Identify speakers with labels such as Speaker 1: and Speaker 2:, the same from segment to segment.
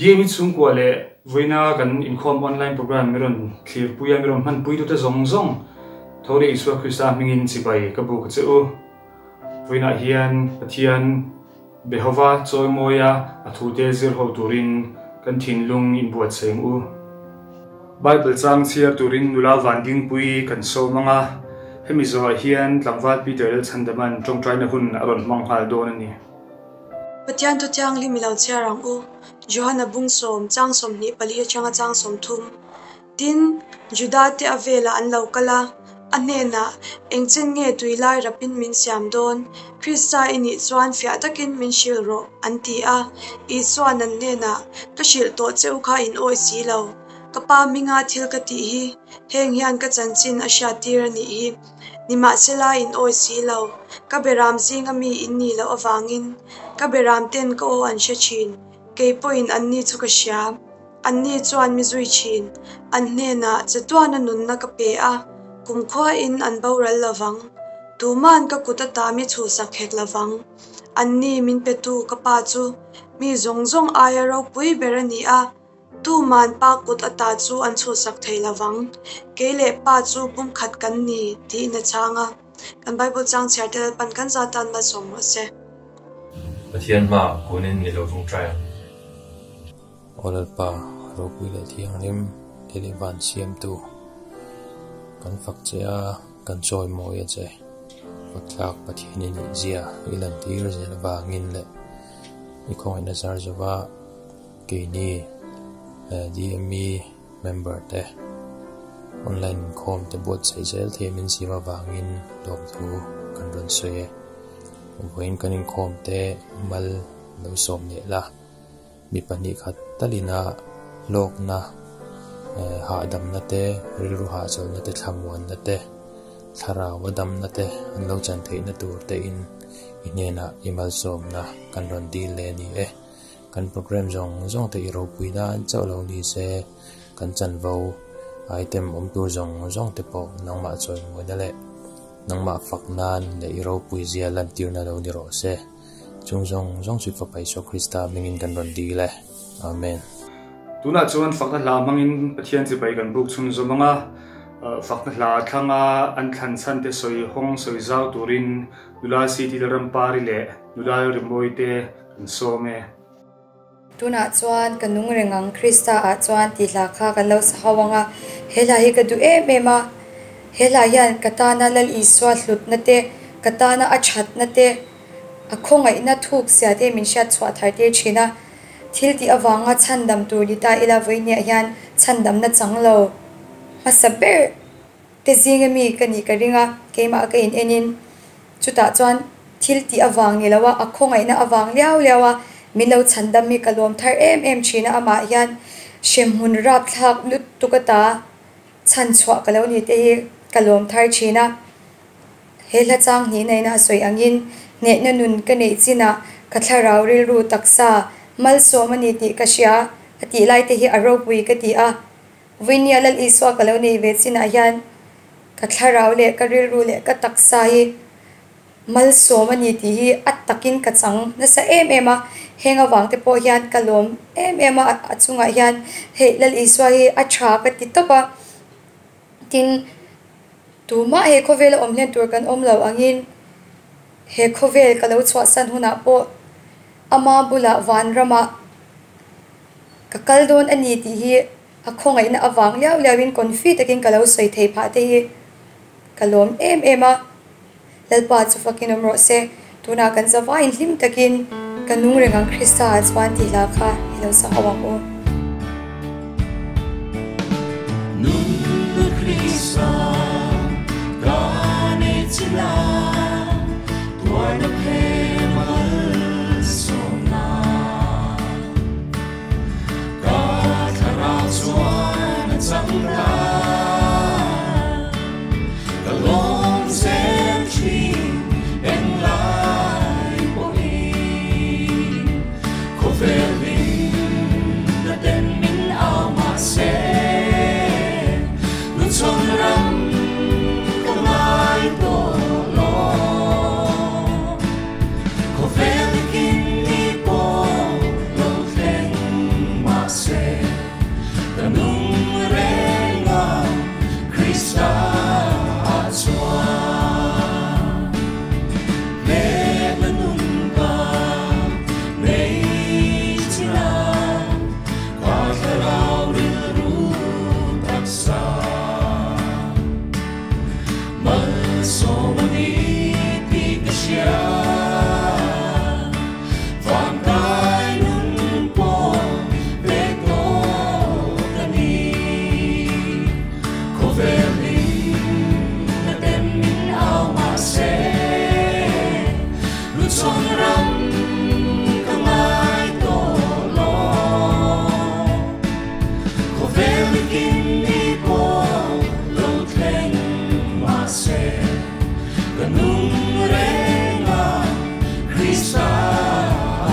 Speaker 1: DME chhungkua leh vawiina kan inkhawm online program mi rawn thlirpui a, mi rawn hmanpuitute zawng zawng tho leh Isua Krista hmingin chibai ka buk a che u. Vawiinah hian Pathian Behova chawimawia a thute zir ho turin kan thinlung inbuatsaih ang u. Bible chang chhiar turin nula van dingpui kan sawm ang a, hemi zawhah hian tlangval Peter Lalchhandama'n tawngtaina hun a rawn hmang nghal dawn a ni.
Speaker 2: Pathian thu thianghlim i lo chhiar ang u, Johana bungsawm, chang 24 atanga chang 30. Tin, Juda te a velah an lo kal a, a hnenah, Engchen nge tui lai rapin min siam dawn? Krista i nih chuan fiah takin min hrilh rawh, an ti a. Isua'n an hnenah, Ka hrilh tawh che u kha in awih si lo. Ka Pa hminga thil ka tih hi, heng hian ka chanchin a hriattir a nih hi. Nimahsela in awih si lo. Ka beram zinga mi in nih loh avangin, ka beram ten ka aw an hre thin. Kei pawhin anni chu ka hria. Anni chuan mi zui thin. An hnenah chatuana nunna ka pe a, kumkhuain an boral lovang. Tuman ka kut ata mi chhuhsak hek lovang. Anni min petu ka pa chu mi zawng zawng aia ropui ber a ni a, tuman pa kut ata chu an chhuhsak thei lovang. Kei leh pa chu pumkhat kan ni, tiin a chhang a. Kan Bible chang chhiar te Lalpan kan za tan malsawm rawh se.
Speaker 3: Pathian hmaah kunin i lo vungṭai ang.
Speaker 4: Aw Lalpa, ropui leh thianghlim te leh van siamtu, kan fak che a, kan chawimawi a che. Kawttlak Pathian i nih zia i lantir zel avangin leh i khawngaihna zar zova keini DME member te online inkhawm te buatsaih zel thei min siam avangin lawmthu kan rawn sawi e. Vawiin kan inkhawm te mal lo sawm leh la. Mi 2 khat talina hlawkna hahdamna te, rilru hahchawlhna te, thlamuanna te, thlarau a damna te an lo chan theihna tur tein i hnenah i malsawmna kan rawn dil leh a ni e. Kan program zawng zawng te i ropui nan chauh lo ni se, kan chanvo item awm tur zawng zawng te pawh nangmah chawimawina leh nangmah fak nan leh i ropui zia lantirna lo ni rawh se. Chung zawng zawng chu Fapa Isua Krista hmingin kan rawn dil e. Amen.
Speaker 1: Tunah chuan fakna hla hmangin Pathian chibai kan buk chhunzawm ang a, fakna hla thlanga an thlan chhan te sawi hawng sawi zau turin nula CT Lalrampari leh nula Lalrimawi te kan sawm e.
Speaker 5: Tunah chuan ka nung reng ang Krista ah chuan tih hla kha kan lo sa ho ang a, he hla hi ka duh em em a, he hla hian ka tana Lal Isua hlutna te, ka tana a thatna te, a khawngaihna thuk zia te min hriat chhuah thar tir thin a, thil tih avanga chhandam tur ni ta ila vawinia hian chhandamna chang lo hmasa ber te zinga mi ka nih ka ring a, keimah ka in en in chutah chuan thil tih avang ni lo a, a khawngaihna avang liau liau a min lo chhandam hi ka lawm thar em em thin a, amah hian hremhmun rapthlak lutuk ata chhan chhuah ka lo ni te hi ka lawm thar thin a. He hla chang hnih naina a sawi angin hnehna nun ka neih chinah ka thlarau rilru taksa malsawm a ni tih ka hria a tih lai te hi a ropui ka ti a. Vawinia Lal Isua ka lo nei ve chinah hian ka thlarau leh ka rilru leh ka taksa hi malsawm a ni tih hi a takin ka chang nasa em em a, heng avang te pawh hian ka lawm em em a, a chungah hian hei Lal Isua hi a tha ka ti tawp a, tin tumah he khawvela awm hlen tur kan awm lo angin he khawvel ka lo chhuahsan hunah pawh ama bulah vanramah Ka kal dawn a ni tih hi a khawngaihna avang liau liauin confi takin ka lo sawi thei phah te hi ka lawm em em a. Lalpa chu fakin awm rawh se, tunah kan zavaiin hlim takin ka nung reng ang Krista ah chuan tih hla kha i lo sa ho ang u.
Speaker 6: Nunna Krista ka nei chila tuarna phe malsawmna ka thlarau chuan a chang ta ka lawm zel thin englai pawhin khawvel hlimna. ram ka ngai tawh lo. Khawvel kin ni pawh lo thleng mahse, ka nung reng a Krista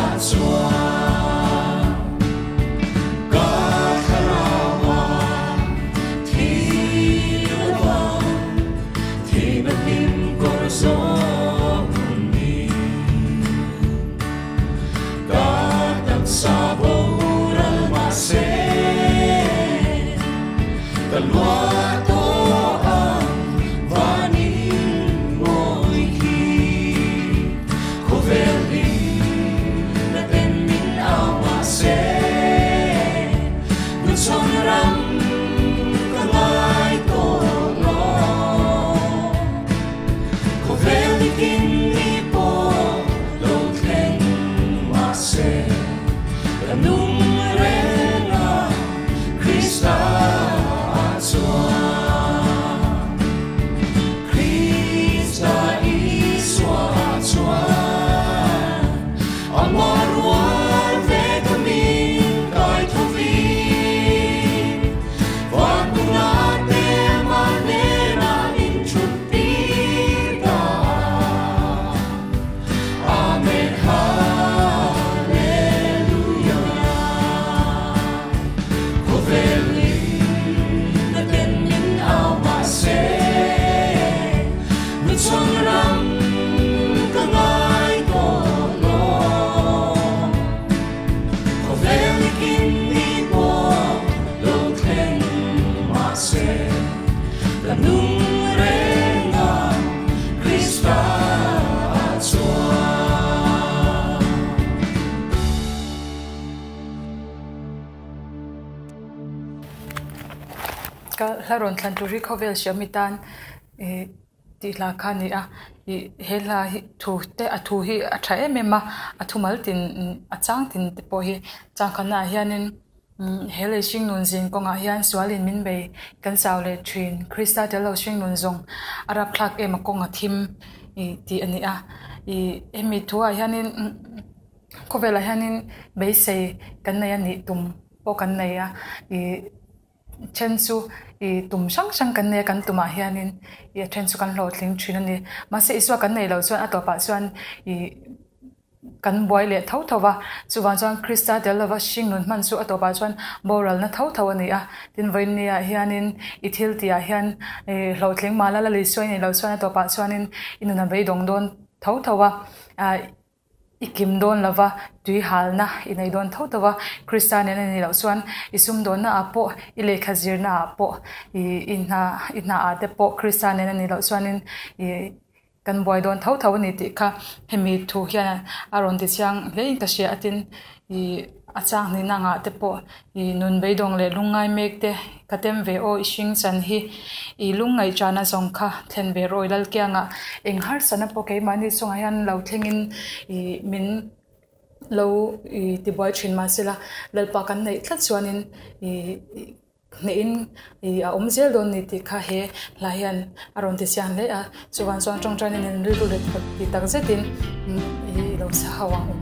Speaker 6: ah chuan. Ka thlarau a thi lova, thihna hlim kawr zawng ni. Ka taksa boral mahse, ka lua tawh ang vanin mawi khi. Khawvel hlimna ten min au mahse, nun ram ka ngai tawh lo. Khawvel kin ni pawh lo thleng mahse, ka nung reng a Krista ah chuan. Krista Isua ah chuan, ama rual ve ka min kai thovin. Van tuna te ma nena in thut tir ta. Amen, Hallelujah. Khawvel na ten min au mahse, nun chang ram ka ngai tawh lo. Khawvel kin ni pawh lo thleng mahse, ka nung reng a Krista ah chuan.
Speaker 7: Ka hla rawn thlan tur hi khawvel hriam i tan ih tih hla kha a ni a, ih he hla hi thu te a thu hi a tha em em a, a thumal tin a chang tin te pawh hi changkhanna ah hianin umm he lei hring nun zin kawngah hian sualin min bei kan chau leh thin Krista tel lo hring nun zawng a rapthlak em a kawng a thim ih tih a ni a, ih hemi thu ah hianin khawvelah hianin beisei kan nei a nih tum pawh kan nei a ih then chu ih tum hrang hrang kan nei a kan tumah hianin ih a then chu kan hlawhtling thin a ni. Mahse Isua kan nei loh chuan a tawpah chuan ih kan buai leh tho tho va, chuvang chuan Krista tel lova hring nun hman chu a tawpah chuan boralna tho tho a ni a. Tin vawiinniah hianin i thil tihah hian ih hlawhtling mahla la Isua i neih loh chuan a tawpah chuanin i nun a beidawng dawn tho tho a. I kim dawn lova, tui halna i nei dawn tho tho a, Krista nen a nih loh chuan i sumdawnna ah pawh, i lehkha zirna ah pawh, i i hna i hna ah te pawh Krista nen a nih loh chuanin i kan buai dawn tho tho a ni tih kha hemi thu hian a rawn ti chiang hlein ka hria a tin i a chang hnihna angah te pawh I nun beidawng leh lungngai mek te ka tem ve aw i hring chan hi i lungngaih chana zawng kha thlen ve rawh i lalkiangah eng harsatna pawh keimahni chungah hian lo thlengin i min lo i tibuai thin mahsela Lalpa kan neih tlat chuanin i hnehin i a awm zel dawn ni tih kha he hla hian a rawn ti chiang hle a chuvang chuan tawngtaina nen rilru let ti tak zetin i lo sa ho ang u.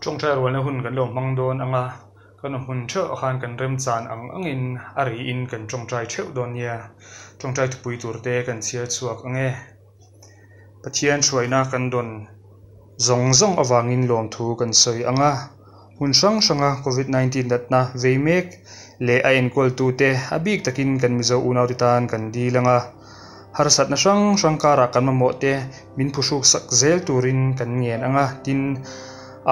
Speaker 1: Tawngtai rualna hun kan lo hmang dawn ang a, kan awmhmun theuh ah khan kan remchan ang angin a riin kan tawngtai theuh dawn nia. Tawngtai thupui tur te kan chhiar chhuak ang e. Pathian hruaina kan dawn zawng zawng avangin lawmthu kan sawi ang a, hmun hrang hranga Covid 19 natna vei mek leh a enkawltute a bik takin kan Mizo unaute tan kan dil ang a, harsatna hrang hrang karah kan mamawh te min phuhruk sak zel turin kan ngen ang a, tin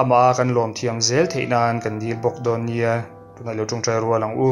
Speaker 1: amah a kan lawm thiam zel theih nan kan dil bawk dawn nia, tunah i lo tawngtai rual ang u.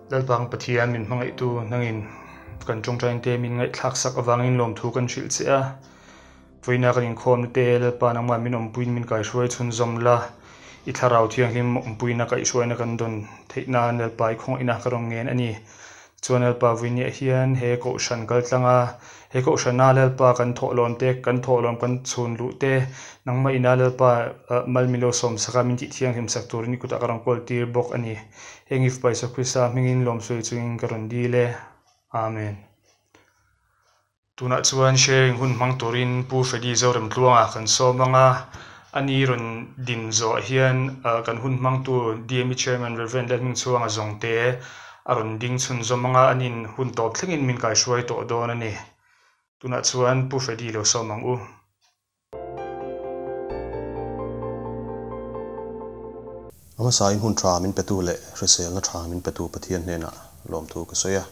Speaker 1: Lalpa kan Pathian min hmangaihtu nangin kan tawngtaina te min ngaihthlaksak avangin lawmthu kan hrilh che a. Vawiina kan inkhawmna te Lalpa nangmah min awmpuiin min kaihruai chhunzawm la, i thlarau thianghlim awmpuina kaihhruaina kan dawn theih nan Lalpa i khawngaihna ka rawn ngen a ni. Chuan Lalpa Vawinia hian he kohhran kal tlang a, he kohhrana Lalpa kan thawhlawm te, kan thawhlawm kan chhun luh te, nangmah ina Lalpa mal min lo sawm sak a, min tih thianghlim sak turin i kutah ka rawn kawl tir bawk a ni. Heng i Fapa Isua Krista hmingin lawmsawi chungin ka rawn dil e. Amen. Tunah chuan sharing hun hmang turin Pu Freddy Zoremtluanga kan sawm ang a, ani rawn din zawh hian kan hun hmangtu DME Chairman Rev. Lalhmingchhuanga zawngte a rawn ding chhunzawm ang a, anin hun tawp thlengin min kaihruai tawh dawn a ni. Tunah chuan Pu Freddy lo sawm ang u.
Speaker 8: A hmasain hun tha min petu leh hriselna tha min petu Pathian hnenah lawmthu ka sawi a.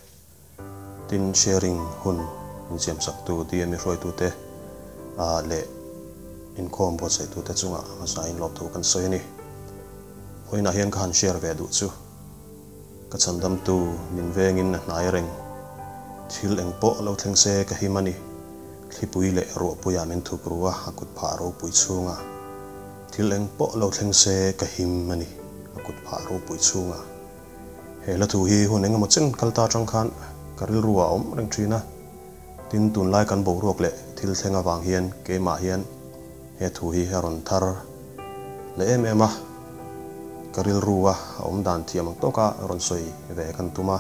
Speaker 8: Tin, sharing hun min siamsaktu DME hruaitute leh inkhawm buatsaihtute chungah a hmasain lawmthu kan sawi a ni. Vawiinah hian ka han share ve duh chu ka chhandamtu min vengin a hnai reng. Thil engpawh lo thleng se ka him a ni. Thlipui leh ruahpuiah min thuk ru a, a kut phah ropui chhunga thil eng pawh lo thleng se ka him a ni, a kut phah ropui chhunga. He hla thu hi hun engemaw chen kal ta atang khan ka rilru ah a awm reng thin a, tin tunlai kan boruak leh thil thleng avang hian keimah hian he thu hi a rawn thar leh em em a, ka rilru a a awm dan thiam ang tawka rawn sawi ve kan tum a.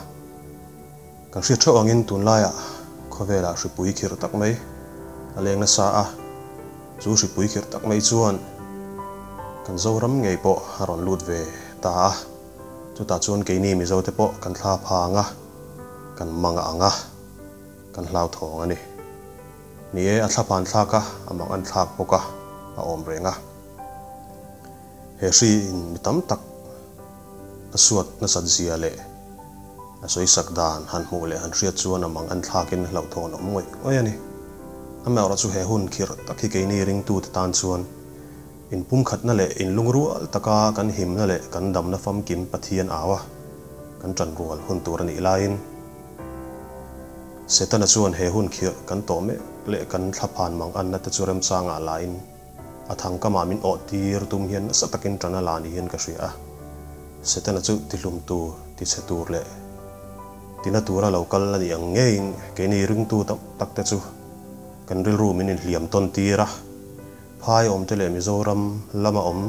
Speaker 8: Kan hriat theuh angin tunlaiah khawvelah hripui khirh tak mai a leng nasa a, chu hripui khirh tak mai chuan kan Zoram ngei pawh a rawn lut ve ta a, chutah chuan keini Mizote pawh kan thla phang a, kan mang ang a, kan hlauthawng a ni. Ni e, a thlaphan thlak a, a mang an thlak bawk a, a awm reng a. He hri in mi tam tak a suat nasat zia leh a sawisak dan han hmuh leh han hriat chuan a mang an thlakin hlauhthawn awm ngawih ngawih a ni. Amaherawh chu he hun khirh tak hi keini ringtute tan chuan inpumkhatna leh inlungrual taka kan himna leh kan damna famkim Pathian au a kan tanrual hun tur a nih laiin Setana chuan he hun khirh kan tawh mek leh kan thlaphan mang anna te chu remchangah lain A thangkamah min awh tir tum hian nasa takin ṭan a la ni hian ka hria a. Setana chu tihlum tur, tichhe tur leh tina tura lo kal a nih ang ngeiin keini ringtu tam tak te chu kan rilru min inhliam tawn tir a. Phai awmte leh Mizoram lama awm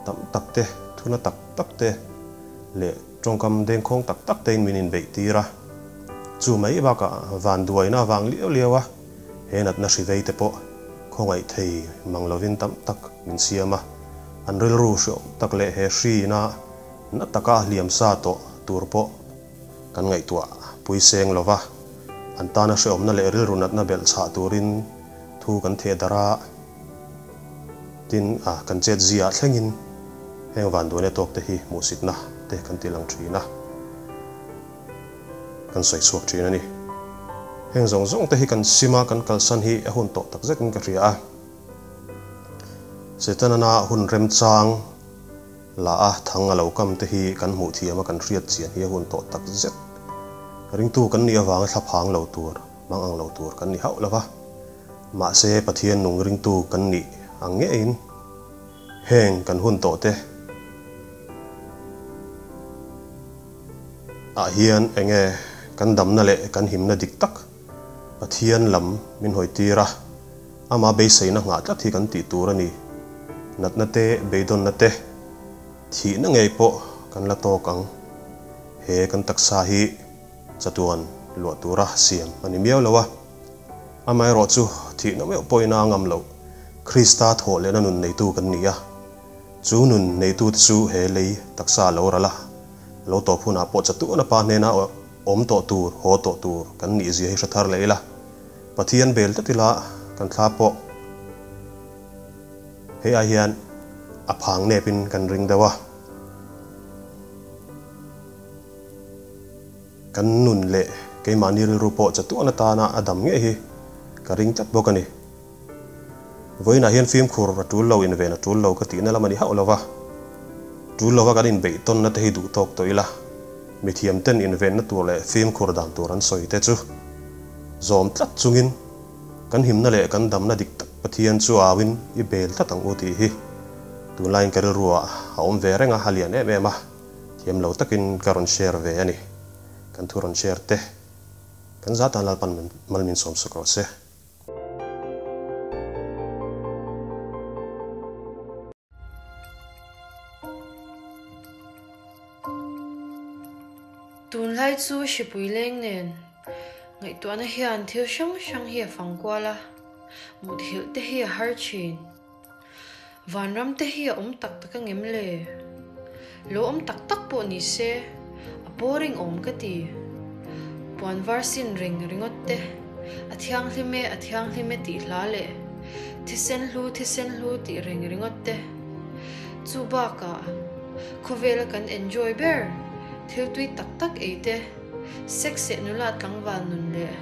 Speaker 8: tam tak te, thuna tak tak te leh tawngkam dengkhawng tak tak tein min inbeih tir a. Chu mai bakah vanduaina avang liau liau a. He natna hri vei te pawh khawngaih thei mang lovin tam tak min siam a, an rilru hriawm tak leh he hriina na taka hliam sa tawh tur pawh kan ngaihtuah pui seng lova, an tana hreawmna leh rilru natna belh chhah turin thu kan theh darh a, tin a kan chet ziah thlengin heng vanduaina tawk te hi hmuhsitna te kan ti lang thin a. Kan sawi chhuak thin a ni. Heng zawng zawng te hi kan sim a, kan kalsan hi a hun tawh tak zetin ka hria a. Setanana hun remchang la a thang a lo kam te hi kan hmuh thiam a, kan hriat chian hi a hun tawh tak zet. Ringtu kan nih avanga thlaphang lo tur, mang ang lo tur kan ni hauh lo va. Mahse Pathian nung ringtu kan nih ang ngeiin heng kan hun tawh te, Ah hian enge kan damna leh kan himna dik tak Pathian lam min hawi tir a, ama beiseina nghah tlat hi kan tih tur a ni. Natna te, beidawnna te, thihna ngei pawh kan la tawk ang. He kan taksa hi chatuan luah tura siam a ni miau lo a. Amaherawh chu thihna meuh pawhin a ngam loh Krista thawh lehna nun neitu kan ni a. Chu nun neitute chu he lei taksa a lo ral a, a lo tawp hunah pawh chatuan a pa hnena awm tawh tur, haw tawh tur kan nih zia hi hre thar leh ila. Pathian bel tlat ila kan thla pawh hei ai hian a phang nepin kan ring deuh a. Kan nun leh keimahni rilru pawh chatuan atana a dam ngei hi ka ring tlat bawk a ni. Vawiinah hian fimkhur a tul lo, inven a tul lo ka tihna lam a ni hauh lo va. Tul lova kan inbeih tawnna te hi duh tawk tawh ila. Mithiam ten invenna tur leh fimkhur dan tur an sawi te chu zawm tlat chungin kan himna leh kan damna dik tak Pathian chu auin i bel tlat ang u tih hi tunlaiin ka rilru ah a awm ve reng a, a lian em em a, thiam lo takin ka rawn share ve a ni. Kan thu rawn share te kan za tan Lalpan mal min sawm suk rawh se.
Speaker 9: Tunlai chu hripui leng nen ngaihtuahna hian thil hrang hrang hi a fang kual a, muthilh te hi a har thin. Vanram te hi a awm tak tak angem le? Lo awm tak tak pawh ni se, a boring awm ka ti. Puan var sin reng ringawt te, a thianghlim e, a thianghlim e tih hla leh thisen hlu, thisen hlu tih reng ringawt te. Chu bakah, khawvela kan enjoy ber, thil tui tak tak ei te, sex leh nula tlangval nun leh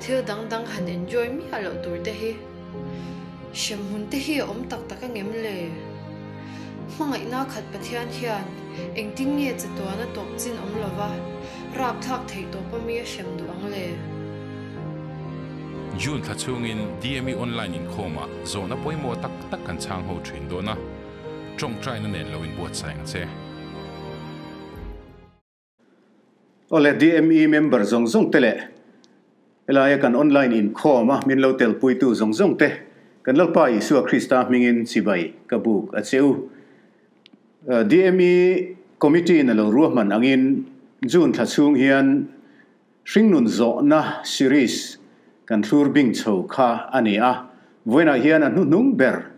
Speaker 9: thil dang dang han enjoy miah loh tur te hi. Hremhmun te hi a awm tak tak angem le? Hmangaihna khat Pathian hian engtin nge chatuana tawp chin awm lova rapthlak theih tawp ami a hrem duh ang le?
Speaker 10: June thla chhungin DME Online inkhawmah zawhna pawimawh tak tak kan chhang ho thin dawn a, tawngtaina nen lo inbuatsaih ang che.
Speaker 11: Awle DME member zawng zawng te leh helaia kan online inkhawm a min lo telpuitu zawng zawng te kan Lalpa Isua Krista hmingin chibai ka buk a che u. DME committee in a lo ruahman angin June thla chhung hian Hringnun zawhna series kan thlur bing chho kha a ni a, vawiinah hian a hnuhnung ber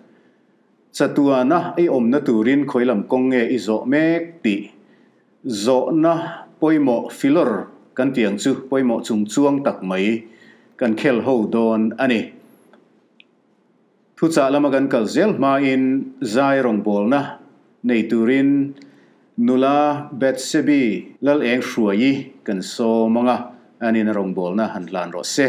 Speaker 11: chatuana i awmna turin khawilam kawng nge i zawh mek tih Zawhna pawimawh filawr kan tih ang chu pawimawh chung chuang tak mai kan khel ho dawn a ni. Thuchah lama kan kal zel hmain zai rawngbawlna nei turin nula Bethsebi Lal Eng Hruaii kan sawm ang a, anin a rawngbawlna han hlan rawh se.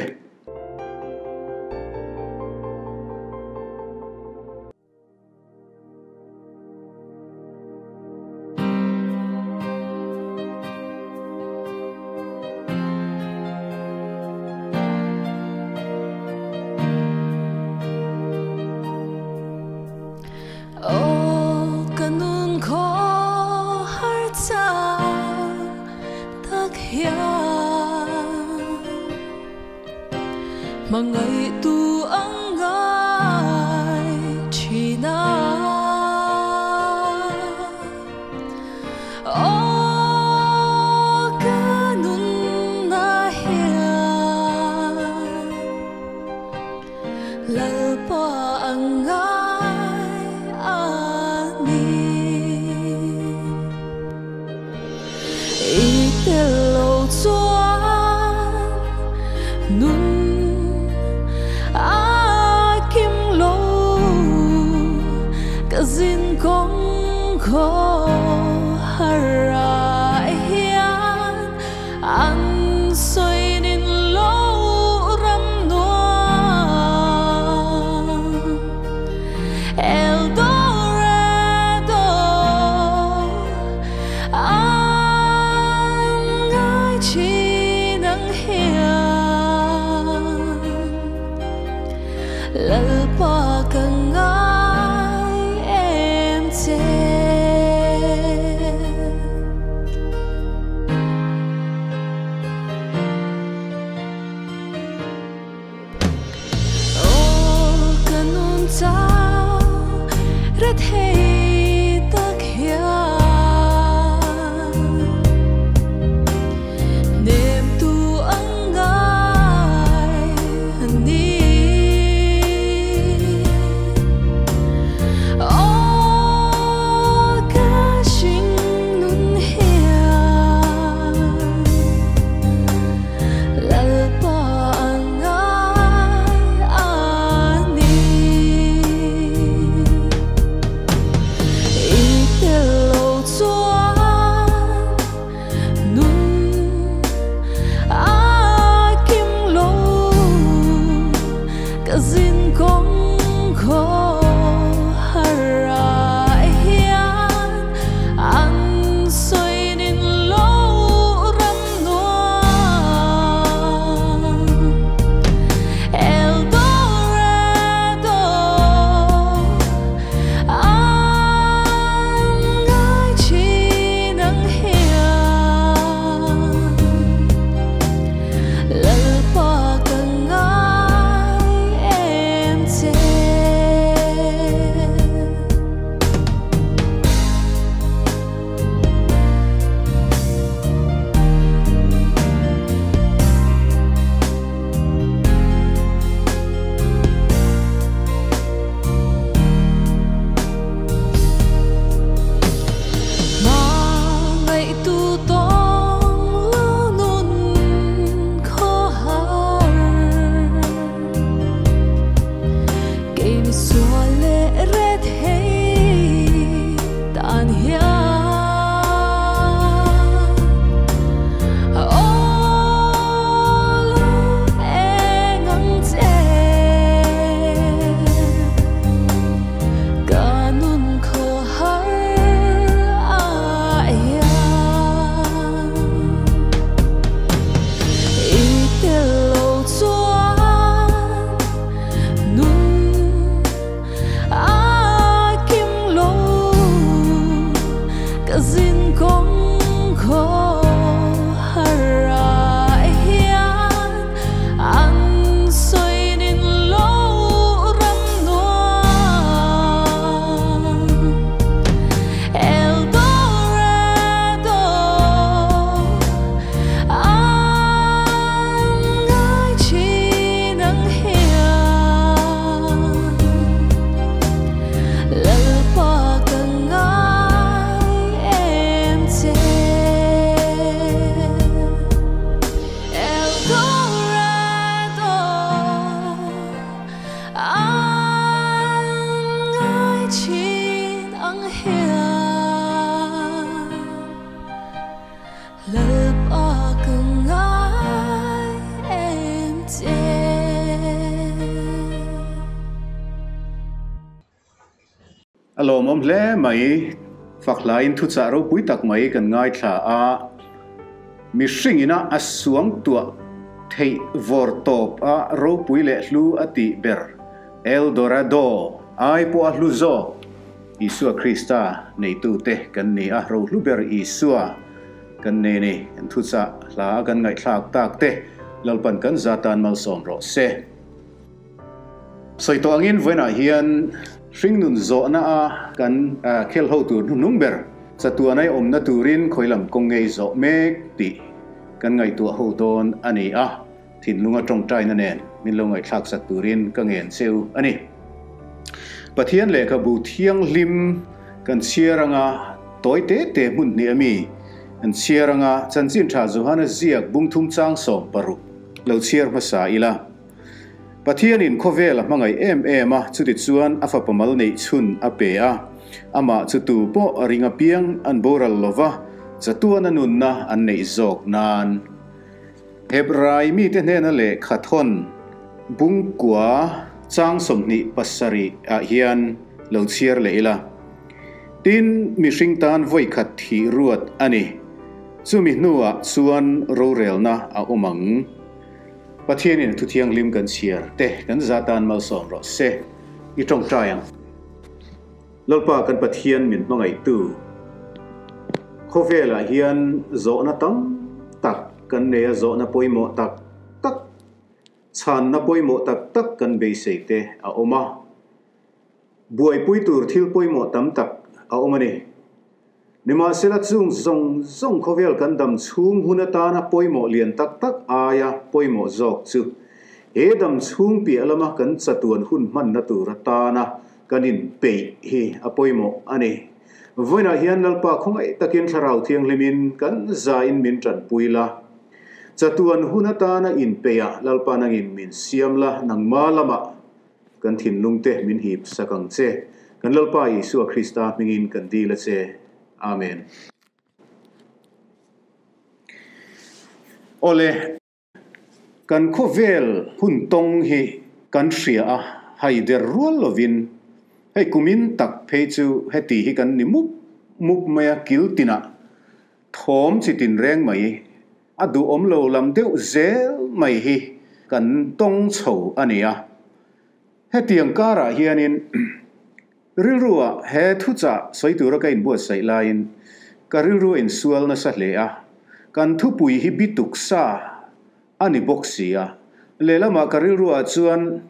Speaker 11: A lawmawm hle mai, fak hlaiin thuchah ropui tak mai kan ngaithla a, mihring ina a suangtuah theih vawr tawp a ropui leh hlu a tih ber El Dorado ai pawh a hlu zawk Isua Krista neitute kan ni a, rohlu ber Isua kan nei ni, kan thuchah hla a kan ngaihthlak tak te Lalpan kan zatan malsawm rawh se. Sawi tawh angin vawiinah hian hringnun zawhna a kan khel ho tur hnuhnung ber chatuan ai awmna turin khawilam kawng ngei zawh mek tih kan ngaihtuah ho dawn a ni a, thinlunga tawngtaina nen min lo ngaihthlak sak turin ka ngen cheu a ni. Pathian lehkhabu thianghlim kan chhiar anga tawi te te hmun hnih a mi kan chhiar anga chanchin tha Johana ziak bungthum chang 16 lo chhiar hmasa ila. Pathianin khawvel a hmangaih em em a, chutichuan a fapa mal neih chhun a pe a. Amah chu tu pawh a ring apiang an boral lo va, chatuana nunna an neih zawk nan. Hebrai mite hnena lehkha thawn bungkua chang 27 ah hian lo chhiar leh ila. Tin, mihring tan vawikhat thih ruat a ni. Chumi hnuah chuan rorelna a awm ang. Pathianin a thuthianghlim kan chhiar te kan za tan malsawm rawh se, i tawngtai ang. Lalpa kan Pathian min hmangaihtu khawvelah hian zawhna tam tak kan nei a, zawhna pawimawh tak tak, chhanna pawimawh tak tak kan beisei te a awm a. Buaipui tur thil pawimawh tam tak a awm a ni. Nimahsela chung zawng zawng khawvel kan dam chhung hun atana pawimawh lian tak tak aia pawimawh zawk chu he dam chhung piah lama kan chatuan hun hmanna tur atana kan inpeih hi a pawimawh a ni. Vawiinah hian Lalpa khawngaih takin Thlarau Thianghlimin kan zain min tanpui la. Chatuan hun atana inpeih a Lalpa nangin min siam la, nangma lamah Kan thinlungte min hip sak ang che. Kan Lalpa Isua Krista hmingin kan dil a che. Amen. Awle, kan khawvel hun tawng hi kan hria a, hai der rual lovin, hei kumin tak phei chu heti hi kan ni mup mup mai a, kil tinah thawm chi tin reng mai A duhawm lo lam deuh zel mai hi kan tawng chho a ni a. Hetiang karah hianin rilruah he thuchah sawi tura ka inbuatsaih laiin ka rilru a insual nasa hle a, kan thupui hi bituk sa a ni bawk si a. Lehlamah ka rilruah chuan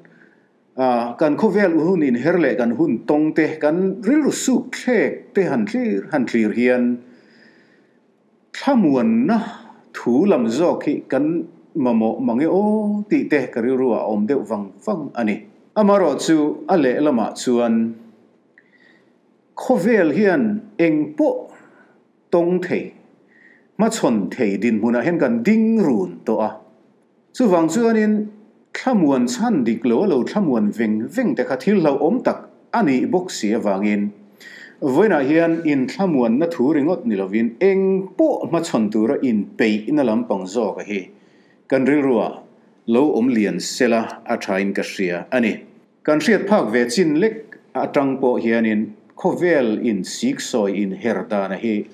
Speaker 11: kan khawvel hun inher leh kan hun tawng te, kan rilru suk thlek te han thlir han thlir hian Thlamuanna thu lam zawk hi kan mamawh mang e aw tih te ka rilru ah a awm deuh vang vang a ni. Amaherawh chu a lehlamah chuan khawvel hian eng pawh tawng thei, hmachhawn thei dinhmunah hian kan ding run tawh a. Chuvang chuanin thlamuan chhan dik lo a lo thlamuan veng veng te kha thil hlauhawm tak a nih bawk si avangin vawiinah hian inthlamuanna thu ringawt ni lovin eng pawh hmachhawn tura inpeihna lampang zawk a hi kan rilruah lo awm lian sela a thain ka hria a ni. Kan hriat phak ve chin lek atang pawh hianin khawvel insiksawi inher dan a hi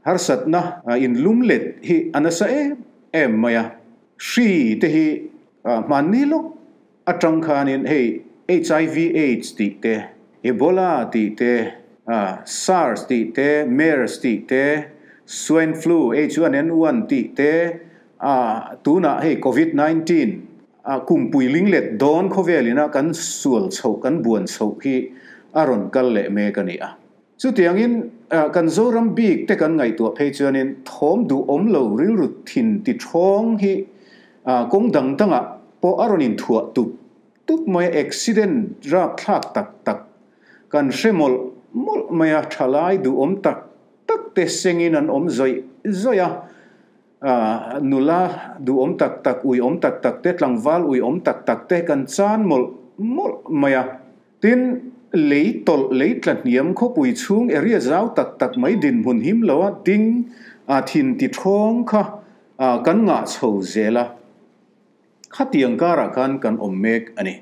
Speaker 11: Harsatna inlum let hi a nasa em em mai a, hri te hi hmanni lawk atang khanin hei HIV AIDS tih te, Ebola tih te, SARS tih te, MERS tih te, Swine Flu H1N1 tih te, tunah hei Covid 19 kumpui linglet dawn khawvelina kan sual chhoh kan buan chhoh hi a rawn kal leh mek a ni a. Chutiangin kan Zoram bik te kan ngaihtuah phei chuanin thawm duh awm lo rilru thin ti thawng hi kawng dang dangah pawh a rawn inthuah tup tup mai a, accident rapthlak tak tak kan hre mawlh mawlh mai a, thalai duhawm tak tak te sengin an awm zawih zawih a, nula duhawm tak tak, uiawm tak tak te, tlangval uiawm tak tak te kan chan mawlh mawlh mai a. Tin, lei tawlh, lei tla hniam khawpui chhung area zau tak tak mai dinhmun him lo a ding a thin ti thawng kha kan ngah chho zel a. Khatiang karah khan kan awm mek a ni.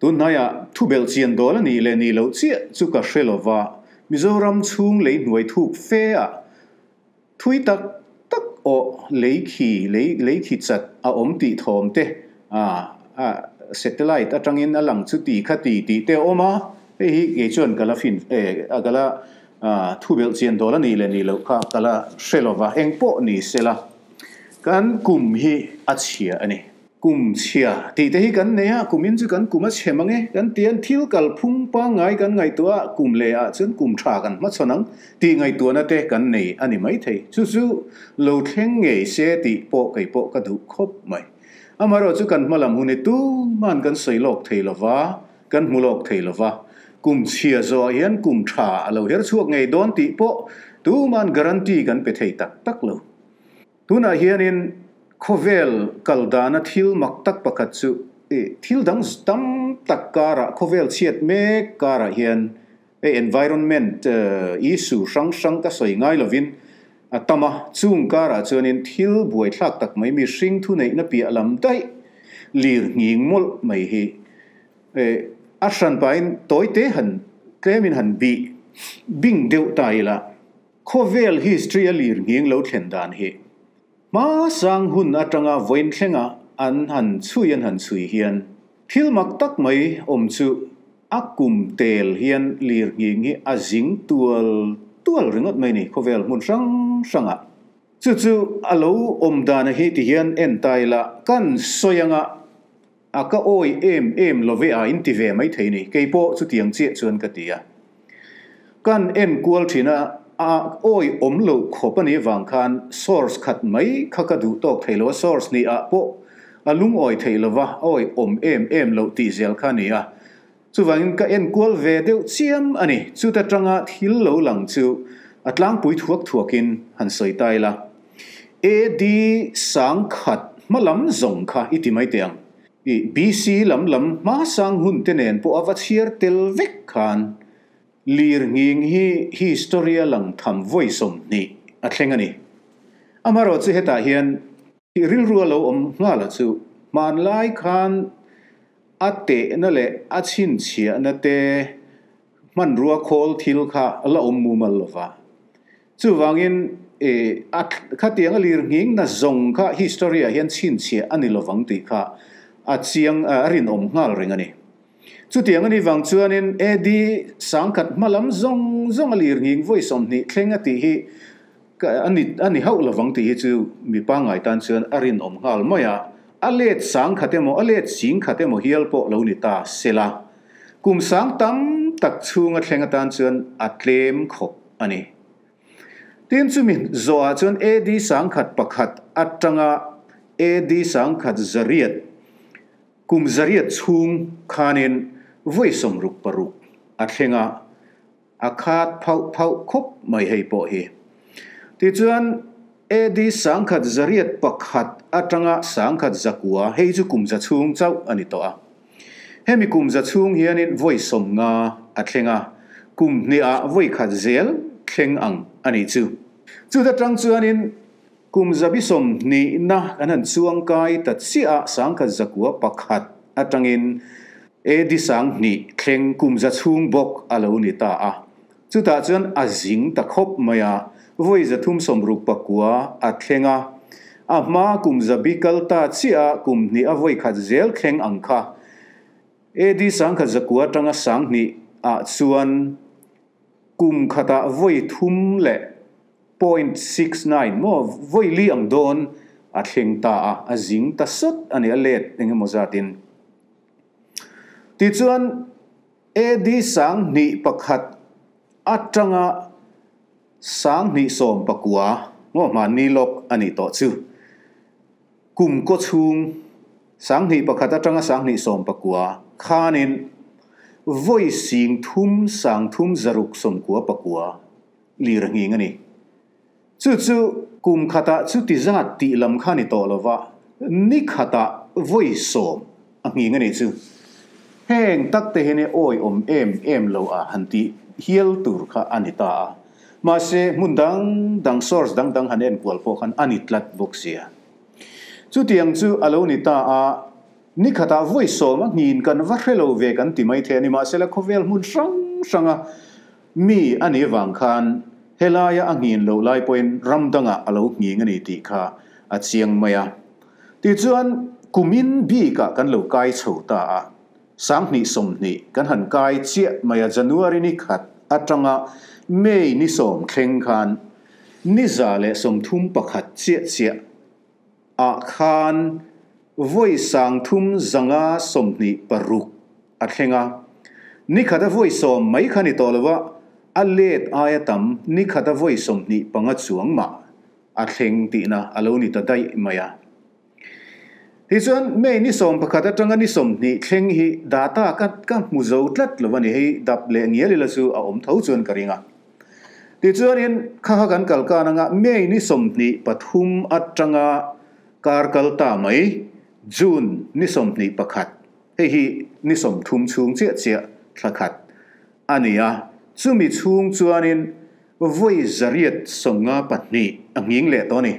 Speaker 11: Tunhnaiah thubelh chian dawl a nih leh nih loh chiah chu ka hre lo va, Mizoram chhung lei hnuai thuk fe ah thui tak tak aw lei khi lei lei khi chat a awm tih thawm te a a satellite atangin a lang chu ti kha ti tih te a awm a, hei hi kei chuan ka la fin e ka la thubelh chian dawl a nih leh nih loh kha ka la hre lo va, engpawh ni sela kan kum hi a chhia a ni. Kum chhia tih te hi kan nei a, kumin chu kan kum a chhe mang e kan ti a, thil kalphung pangngai kan ngaihtuah a, kum leh ah chuan kum tha kan hmachhawn ang tih ngaihtuahna te kan nei a ni maithei. Chu chu lo thleng ngei se tih pawh kei pawh ka duh khawp mai. Amaherawhchu kan hmalam hun hi tuman kan sawi lawk thei lo va, kan hmu lawk thei lo va, kum chhia zawhah hian kum tha a lo her chhuak ngei dawn tih pawh tuman guarantee kan pe thei tak tak lo. Tunah hianin khawvel kal dana thil mak tak pakhat chu i thil dang tam tak karah khawvel chhiat mek karah hian hei environment issue hrang hrang ka sawi ngai lovin a tam a, chung karah chuanin thil buaithlak tak mai mihring thuneihna piah lam daih lir nghing mawlh mai hi a hran pahin tawite han tlemin han bih bing deuh ta ila. Khawvel history a lir nghing lo thlen dan hi hma sang hun atanga vawiin thlenga an han chhui an han chhui hian thil mak tak mai awm chu a kum tel hian lir nghing hi a zing tual tual ringawt mai ni khawvel hmun hrang hrangah. Chu chu a lo awm dana hi ti hian en ta ila kan sawi anga a ka awi em em lo ve a in ti ve mai thei ni, kei pawh chutiang chiah chuan ka ti a. Kan en kual thin a, a awi awm loh khawp a nih vang khan source khat mai kha ka duh tawk thei lo a, source ni ah pawh a lungawi thei lo va, awi awm em em loh tih zel kha a ni a. Chuvangin ka en kual ve deuh chiam a ni, chuta tanga thil lo lang chu a tlangpui thuak thuakin han sawi ta ila. AD sangkhat hma lam zawng kha i ti mai teh ang. I BC lam lam hma sang hun te nen pawh a va chhiar tel vek khan lir nghing hi history a lang tham vawi 20 a thleng a ni. Amaherawhchu chu hetah hian i rilru a lo awm nghal a chu hmanlai khan a tehna leh a chhinchhiahna te hmanrua khawl thil kha la awm mumal lo va. Chuvangin e a khatiang a lir nghing na zawng kha history ah hian chhinchhiah a ni lovang tih kha a chiang a rinawm nghal reng a ni. Chutiang a nih vang chuanin AD sangkhat hma lam zawng zawng a lir nghing vawi 20 thleng a tih hi a ni a ni hauh lovang tih hi chu mi pangngai tan chuan a rinawm nghal mai a. A let sangkhat emaw a let singkhat emaw hial pawh lo ni ta sela kum sang tam tak chhunga thleng atan chuan a tlem khawp a ni. Tin chumi zawhah chuan AD 1001 atanga AD 1100 kum 800 chhung khanin vawi 66 a thleng a, a khat phauh phauh khawp mai hei pawh hi. Tichuan AD 1101 atanga 1109 hei chu kum 100 chhung chauh a ni tawh a. Hemi kum 100 chhung hianin vawi 50 a thleng a, kum hniah vawi khat zel thleng ang a nih chu. Chuta tang chuanin kum 120 na kan han chuang kai ta chiah a 1101 atangin AD 2000 thleng kum 100 chhung bawk a lo ni ta a. Chutah chuan a zing ta khawp mai a, vawi 369 a thleng a. A hma kum 100 kal ta chiah a kum hnih a vawi khat zel thleng ang kha. AD 1109 atanga 2000 ah chuan kum khatah vawi thum leh 0.69 maw vawi li ang dawn a thleng ta a, a zing ta sawt a ni a let engemaw zatin. Tichuan AD 2001 atanga 2019 maw hmanni lawk a nih tawh chu. Kum kaw chhung 2001 atanga 2019 khanin vawi 3 369 lir nghing a ni. Chu chu kum khatah chu ti zat tih lam kha ni tawh lova ni khatah vawi 10 a nghing a ni chu. Heng tak te hi ni awi awm em em lo a han ti hial tur kha a ni ta a. Mahse hmun dang dang source dang dang han en kual pawh khan a ni tlat bawk sia. Chutiang chu a lo ni ta a. Ni khatah vawi sawm a nghin kan va hre lo ve kan ti mai thei a ni. Mahsela khawvel hmun hrang hranga mi a nih vang khan helaia a nghin loh lai pawhin ram dangah a lo nghing a ni tih kha a chiang mai a. Tichuan kumin bikah kan lo kai chho ta a, sanghnih 20 kan han kai chiah mai a, January ni khat atanga May ni 10 thleng khan ni 131 chiah chiah ah khan vawi 3526 a thleng a. Ni khata vawi 10 mai kha ni tawh lova, a let aia tam ni khata vawi 25 chuang mah a thleng tihna a lo ni ta daih mai a. Tichuan May ni 11 atanga ni 20 thleng hi data ka ka hmu zo tlat lo a ni. Hei dap leh ngial ila chu a awm tho chuan ka ring a. Tichuanin kha kha kan kal kan anga May ni 23 atanga kar kal ta mai June ni 21 hei hi ni 30 chhung chiah chiah thla khat a ni a. Chumi chhung chuanin vawi 852 a nghing leh tawh a ni.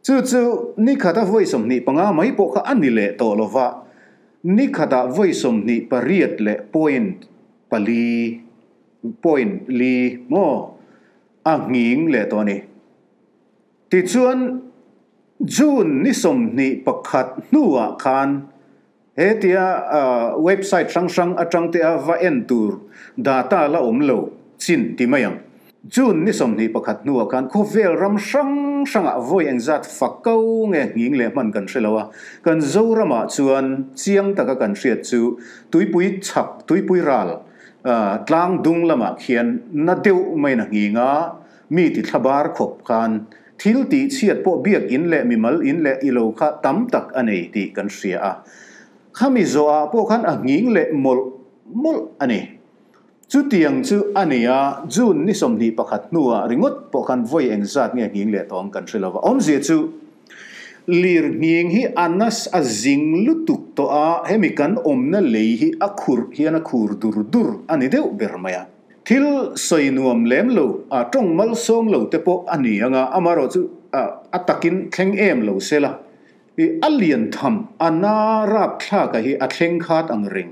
Speaker 11: Chu chu ni khata vawi 25 mai pawh kha a ni leh tawh lova, ni khata vawi 28 leh point pali point li maw a nghing leh tawh a ni. Tichuan June ni 21 hnuah khan hetia website hrang hrang atang te a va en tur data la awm lo chin ti mai ang. June ni 21 hnuah khan khawvel ram hrang hrangah vawi engzat fak ko nge nghing leh hman kan hre lo a. Kan Zoramah chuan chiang taka kan hriat chu tuipui chhak tuipui ral tlang dung lamah khian na deuh mai na nghinga mi ti thlabar khawp khan thil ti chhiat pawh biak in leh mimal in leh ilo kha tam tak a nei tih kan hria a. Khami zawhah pawh khan a nghing leh mawlh mawlh a ni. Chu tiang chu a ni a, June ni 21 hnuah ringawt pawh khan vawi engzat nge nghing leh tawng kan hre lova. Awmzia chu lir nghing hi anas a zing lutuk tawh a, hemi kan awmna lei hi a khur hian a khur dur dur a ni deuh ber mai a. Thil sawi nuam lem lo a tawng mal sawm lo te pawh a ni anga, amarawh chu a takin thleng em lo sela. A lian tham a na rap thlak a hi a thleng khat ang reng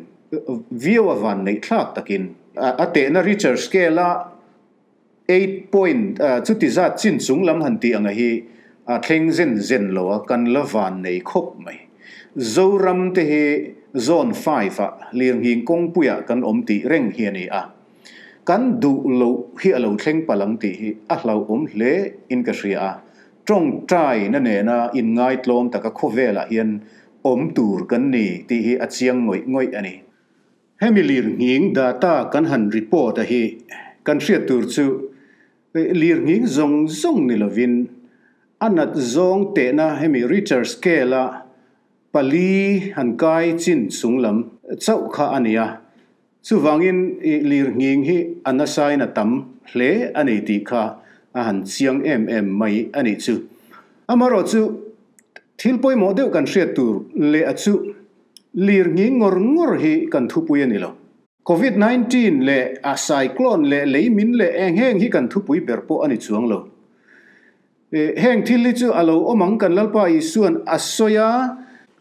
Speaker 11: viau a van nei thlak takin a tehna Richter scale a 8 point chuti zat chin chung lam han ti anga hi a thleng zen zen lo a kan la van nei khawp mai. Zoram te hi zone 5 a lir nghing kawngpuia kan awm tih reng hi ani a. Kan duh lo hi a lo thleng palang tih hi a hlau awm hle in ka hria a. Tawng tai na nena in ngai tlawm taka khawvelah hian awm tur kan ni tih hi a chiang ngawih ngawih ani. Hemi lir nghing data kan han report a hi kan hriat tur chu lir nghing zawng zawng ni lovin a nat zawng tehna hemi Richter scale a pali han kai chin chung lam chauh kha ani a. Chuwangin lir nghing hi a nasain a tam hle ani tih kha a han chiang em em mai ani chu. Amarawh chu thil pawimawh deuh kan hriat tur leh a chu lir nghing ngawr ngawr hi kan thupui ani lo. COVID-19 leh a cyclone leh leimin leh eng heng hi kan thupui ber pawh ani chuang lo. Heng thil hi chu a lo awmang kan Lalpa Isuan a sawi a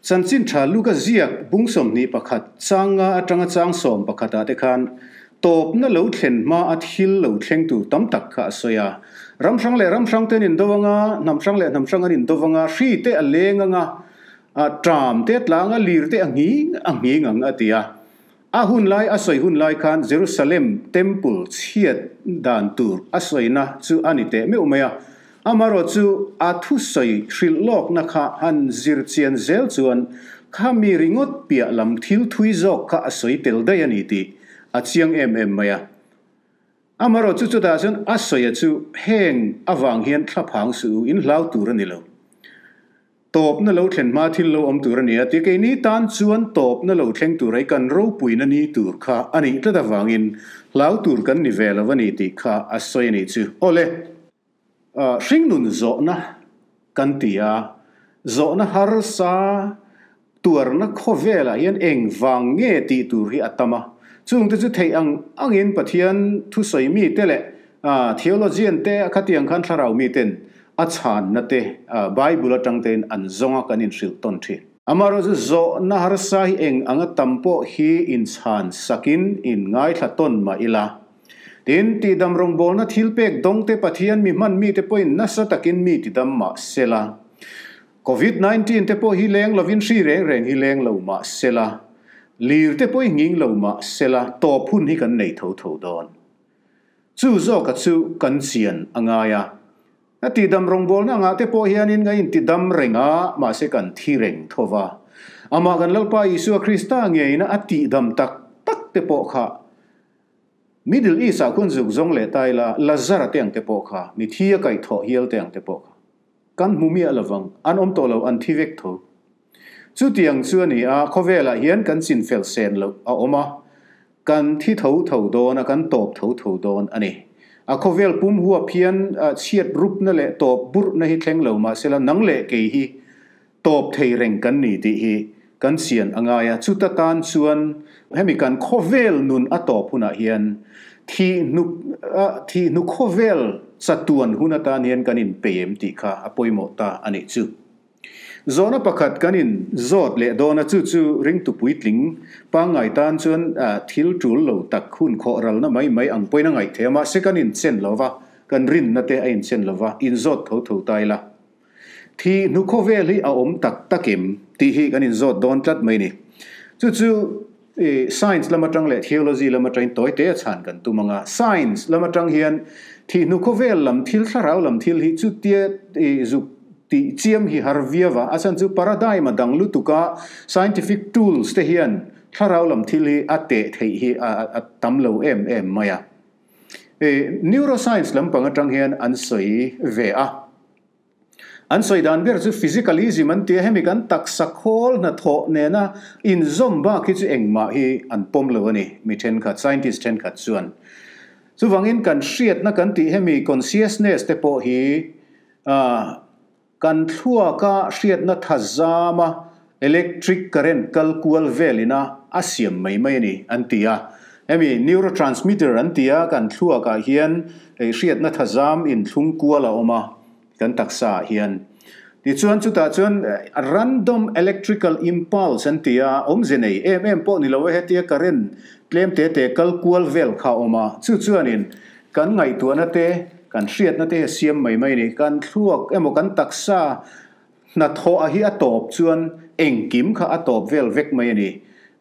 Speaker 11: chanchin tha Luka ziak bung 21 changa atanga chang 11 ah te khan tawp na lo thlen hma a thil lo thleng tur tam tak kha a sawi a. Ram hrang leh ram hrang ten in dawanga hnam hrang leh hnam hrang an in dawanga hri te a leng anga a tram te tlanga lir te a nghing ang a ti a. A hun lai a sawi hun lai khan Jerusalem temple chhiat dan tur a sawina chu ani te meu mai a. Amarawh chu a thu sawi hrilh lawk na kha han zir chian zel chuan kha mi ringawt piah lam thil thui zawk kha a sawi tel daih ani tih a chiang em em mai a. Amarawh chu chutah chuan a sawi a chu heng awang hian thlaphang su in hlau tur ani lo. Tawp na lo thlen hma thil lo awm tur ani a ti ke ni tan chuan tawp na lo thleng tur ai kan ropui na ni tur kha ani tlat awangin hlau tur kan ni ve lo ani tih kha a sawi ani chu. Awle hring nun zawhna kan ti a, zawhna har sa tuarna khawvelah hian eng vang nge tih tur hi a tam a. Chung te chu thei ang angin Pathian thu sawi mi te leh theologian te khatiang khan thlarau mi ten a chhan na te Bible atang ten an zawnga kan in hrilh tawn thin. Amaherawhchu zawhna harsa hi eng anga tam pawh hi inchhan sakin in ngaithla tawn mah ila. Tin, tihdam rawngbawlna thilpek dawngte Pathian mi hman mite pawhin nasa takin mi tidam mah sela. Covid 19 te pawh hi leng lovin hri reng reng hi leng lo mah sela, lir te pawh hi nghing lo mah sela tawp hun hi kan nei tho tho dawn. Chu zawka chu kan chian a ngai a. A tihdam rawngbawlna angah te pawh hianin ka intidam reng a, mahse kan thi reng tho va. Amah kan Lalpa Isua Krista ngeina a tihdam tak tak te pawh kha Middle East ah khuan zuk zawng leh ta ila, Lazara te ang te pawh kha, mithi a kaihthawh hial te ang te pawh kha kan hmu miah lovang, an awm tawh lo, an thi vek tho. Chutiang chu a ni a, khawvelah hian kan chinfel sen loh a awm a, Kan thi tho tho dawn a, kan tawp tho tho dawn a ni. A khawvel pum huap hian chhiat rupna leh tawp burhna hi thleng lo mahsela nang leh kei hi tawp thei reng kan ni tih hi kan chian a ngai a. Chuta tan chuan hemi kan khawvel nun a tawp hunah hian thih hnu thih hnu khawvel chatuan hun atan hian kan inpeim tih kha a pawimawh ta a nih chu. Zawhna pakhat kan in zawt leh dawn a, chu chu ringtu puitling pangngai tan chuan thil tul lo tak hun khawh ralna mai mai ang pawhin a ngaih theih a, mahse kan in chen lo va, kan rinna te a in chen lo va, in zawt tho tho ta ila. Thih hnu khawvel hi a awm tak tak em tih hi kan in zawt dawn tlat mai ni. Chu chu science lam atang leh theology lam atangin tawi te a chhan kan tum ang a, science lam atang hian thih hnu khawvel lam thil thlarau lam thil hi chutia zuk tih chiam hi har viau a, a chhan chu paradigm a dang lutuk a, scientific tools te hian thlarau lam thil hi a teh theih hi a tam lo em em mai a. Neuroscience lampang atang hian an sawi ve a. An sawi dan ber chu physicalism an ti a, hemi kan taksa khawl hnathawh nena inzawm bak hi chu engmah hi an pawm lo a ni, mi thenkhat, scientist thenkhat chuan. Chuvangin kan hriatna kan tih hemi consciousness te pawh hi kan thluaka hriatna thazama electric current kal kual velina a siam mai mai a ni an ti a. Hemi neurotransmitter an ti a, kan thluakah hian hriatna thazam inthlung kual a awm a. Kan taksa ah hian. Tichuan chutah chuan random electrical impulse an ti a, awmze nei em em pawh ni lo e, hetia current tlem te te kal kual vel kha a awm a, chu chuanin kan ngaihtuahna te, kan hriatna te hi a siam mai mai a ni. Kan thluak emaw kan taksa hnathawh a hi a tawp chuan engkim kha a tawp vel vek mai a ni.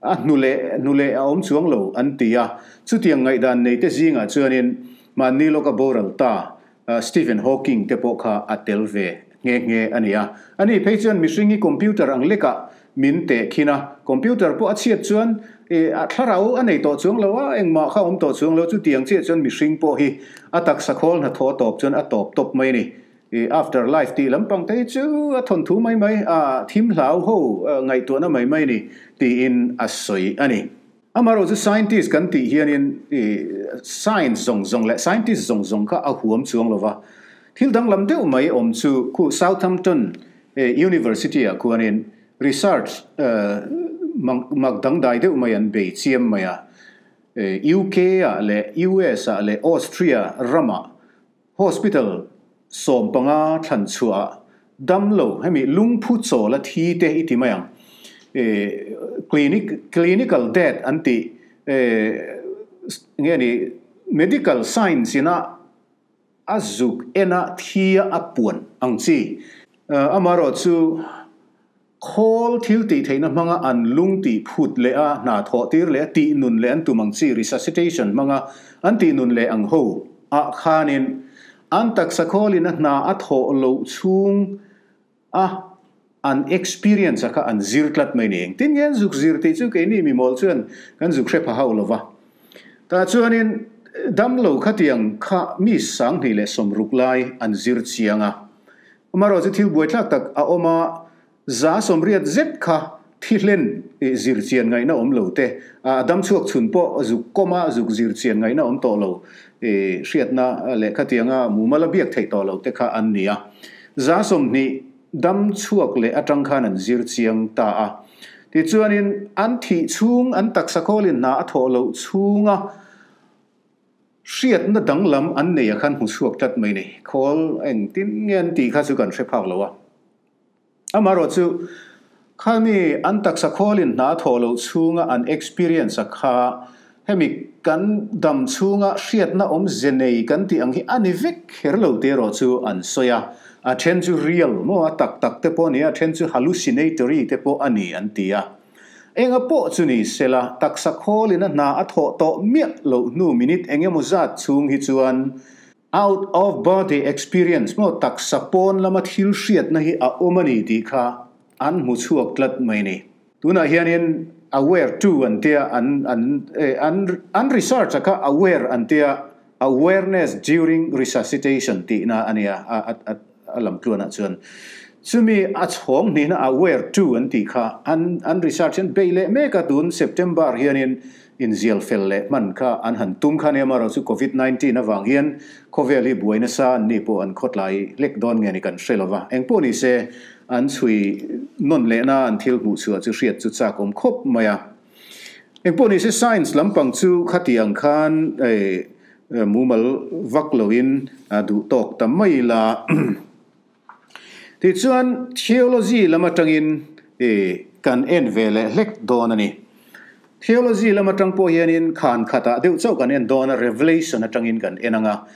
Speaker 11: A hnu leh hnu leh a awm chuang lo an ti a, chutiang ngaihdan nei te zingah chuanin mahni lawka boral ta Stephen Hawking te pawh kha a tel ve nghe nghe a ni a. Ani phei chuan mihring hi computer ang lekah min teh khin a, computer pawh a chhiat chuan a thlarau a nei tawh chuang lo a, engmah kha a awm tawh chuang lo, chutiang chiah chuan mihring pawh hi a taksa khawl hnathawh a tawp chuan a tawp tawp mai a ni. After life tih lampang te hi chu a thawnthu mai mai, a thim hlau ho ngaihtuahna mai mai a ni tiin a sawi a ni. Amaherawhchu scientist kan tih hianin science zawng zawng leh scientist zawng zawng kha a huam chuang lo va. Thil danglam deuh mai awm chu khu Southampton University ah khuanin research mak dangdai deuh mai an bei chiam mai a. UK ah leh US ah leh Austria ramah Hospital 15 thlan chhuah damlo hemi lungphu chawl a thi te i ti mai ang. Clinic clinical death an tih nge ni medical science ina a zuk ena thi a a puan ang chi. Amaherawh chu Khawl thil tih theihna hmanga an lung tih phut leh a hna thawh tir leh a tih nun leh an tum ang chi resuscitation hmanga an tih nun leh ang ho ah khanin an taksa khawlin a hna a thawh loh chhung a an experience a kha an zir tlat mai ni. Engtin nge an zuk zir tih chu keini mimawl chuan kan zuk hre pha hauh lova. Tah chuanin damlo khatiang kha mi 260 lai an zir chiang a. Amaherawh chu thil buaithlak tak a awm a, 180 zet kha thi hlen zir chian ngaihna awm lo te, a dam chhuak chhun pawh zuk kawm a, zuk zir chian ngaihna awm tawh lo, hriatna leh khatianga mumal a biak theih tawh lo te kha an ni a. 20 dam chhuak leh atang khan an zir chiang ta a. Tichuanin an thih chhung, an taksa khawlin hna a thawh loh chhunga, Hriatna danglam an nei a khan hmu chhuak tlat mai ni. Khawl engtin nge an tih kha chu kan hre phak lo a. Amaherawh chu Khami an taksa khawlin hna thawh loh chhunga an experience a kha hemi kan dam chhunga hriatna awmze nei kan tih ang hi a ni vek kher lo te erawh chu an sawi a. A then chu real maw a tak tak te pawh a ni a, a then chu hallucinatory te pawh a ni an ti a. Enga pawh chu ni sela, taksa khawlin a hna a thawh tawh miah loh hnu minute engemaw zat chhung hi chuan Out of body experience maw taksa pawn lama thil hriatna hi a awm a ni tih kha an hmu chhuak tlat mai ni. Tunah hianin aware to an tia an an an an research a kha aware an tia awareness during resuscitation tihna a nia a a a lam tluanah chuan chumi a chhawng hnihna aware to an tih kha an an research hian bei leh mek a tun September hianin Inzial fel leh hman kha an han tum kha nia marawh chu Covid 19 avang hian khawvel hi buai nasa an ni pawh an khawtlai hlek dawn nge ni kan hre lova. Engpawh ni se an chhui nawn lehna an thil hmuh chhuah chu hriat chu chak awm khawp mai a. Engpawh ni se science lampang chu khati ang khan mumal vak loin duh tawk ta mai ila. Tichuan, theology lam atangin kan en ve leh hlek dawn a ni. Theology lam atang pawh hianin khan khatah deuh chauh kan en dawn a, Revelation atangin kan en ang a.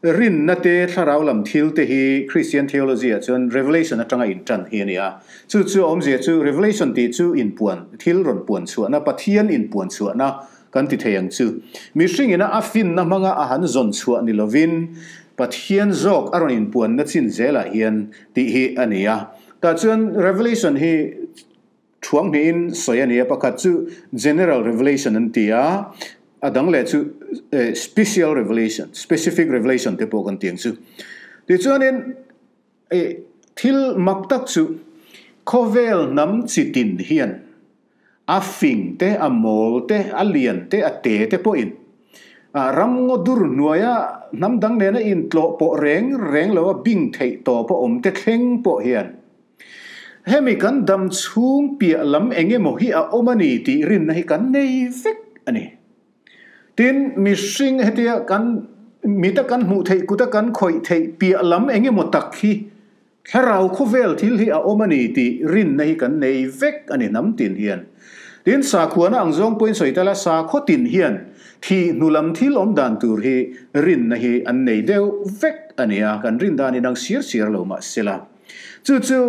Speaker 11: Rinna te, thlarau lam thil te hi Christian theology ah chuan Revelation atanga intan hi a ni a. Chu chu a awmzia chu Revelation tih chu inpuan, thil rawn puan chhuahna, Pathian inpuan chhuahna Kan ti thei ang chu. Mihring ina a finna hmanga a han zawn chhuah ni lovin Pathian zawk a rawn inpuanna chin zelah hian tih hi a ni a. Tah chuan Revelation hi thuang hnihin sawi a ni a, pakhat chu General Revelation an ti a, a dang leh chu Special Revelation, Specific Revelation te pawh kan ti ang chu. Tichuanin thil mak tak chu khawvel hnam chi tin hian A fing te, a mawl te, a lian te, a te te pawhin a ram ngaw dur hnuaia hnam dang nena intlawh pawh reng reng lo a bing theih tawp a awm te thleng pawh hian hemi kan dam chhung piah lam eng emaw hi a awm a ni tih rinna hi kan nei vek a ni. Tin, mihring hetia kan mita kan hmuh theih kuta kan khawih theih piah lam eng emaw tak hi Thlarau khawvel thil hi a awm a ni tih rinna hi kan nei vek a ni hnam tin hian. Tin, sakhuana ang zawng pawhin sawi tala sakhaw tin hian thih hnu lam thil awm dan tur hi rinna hi an nei deuh vek a ni a, kan rin dan inang siar siar lo mah sela. Chu chu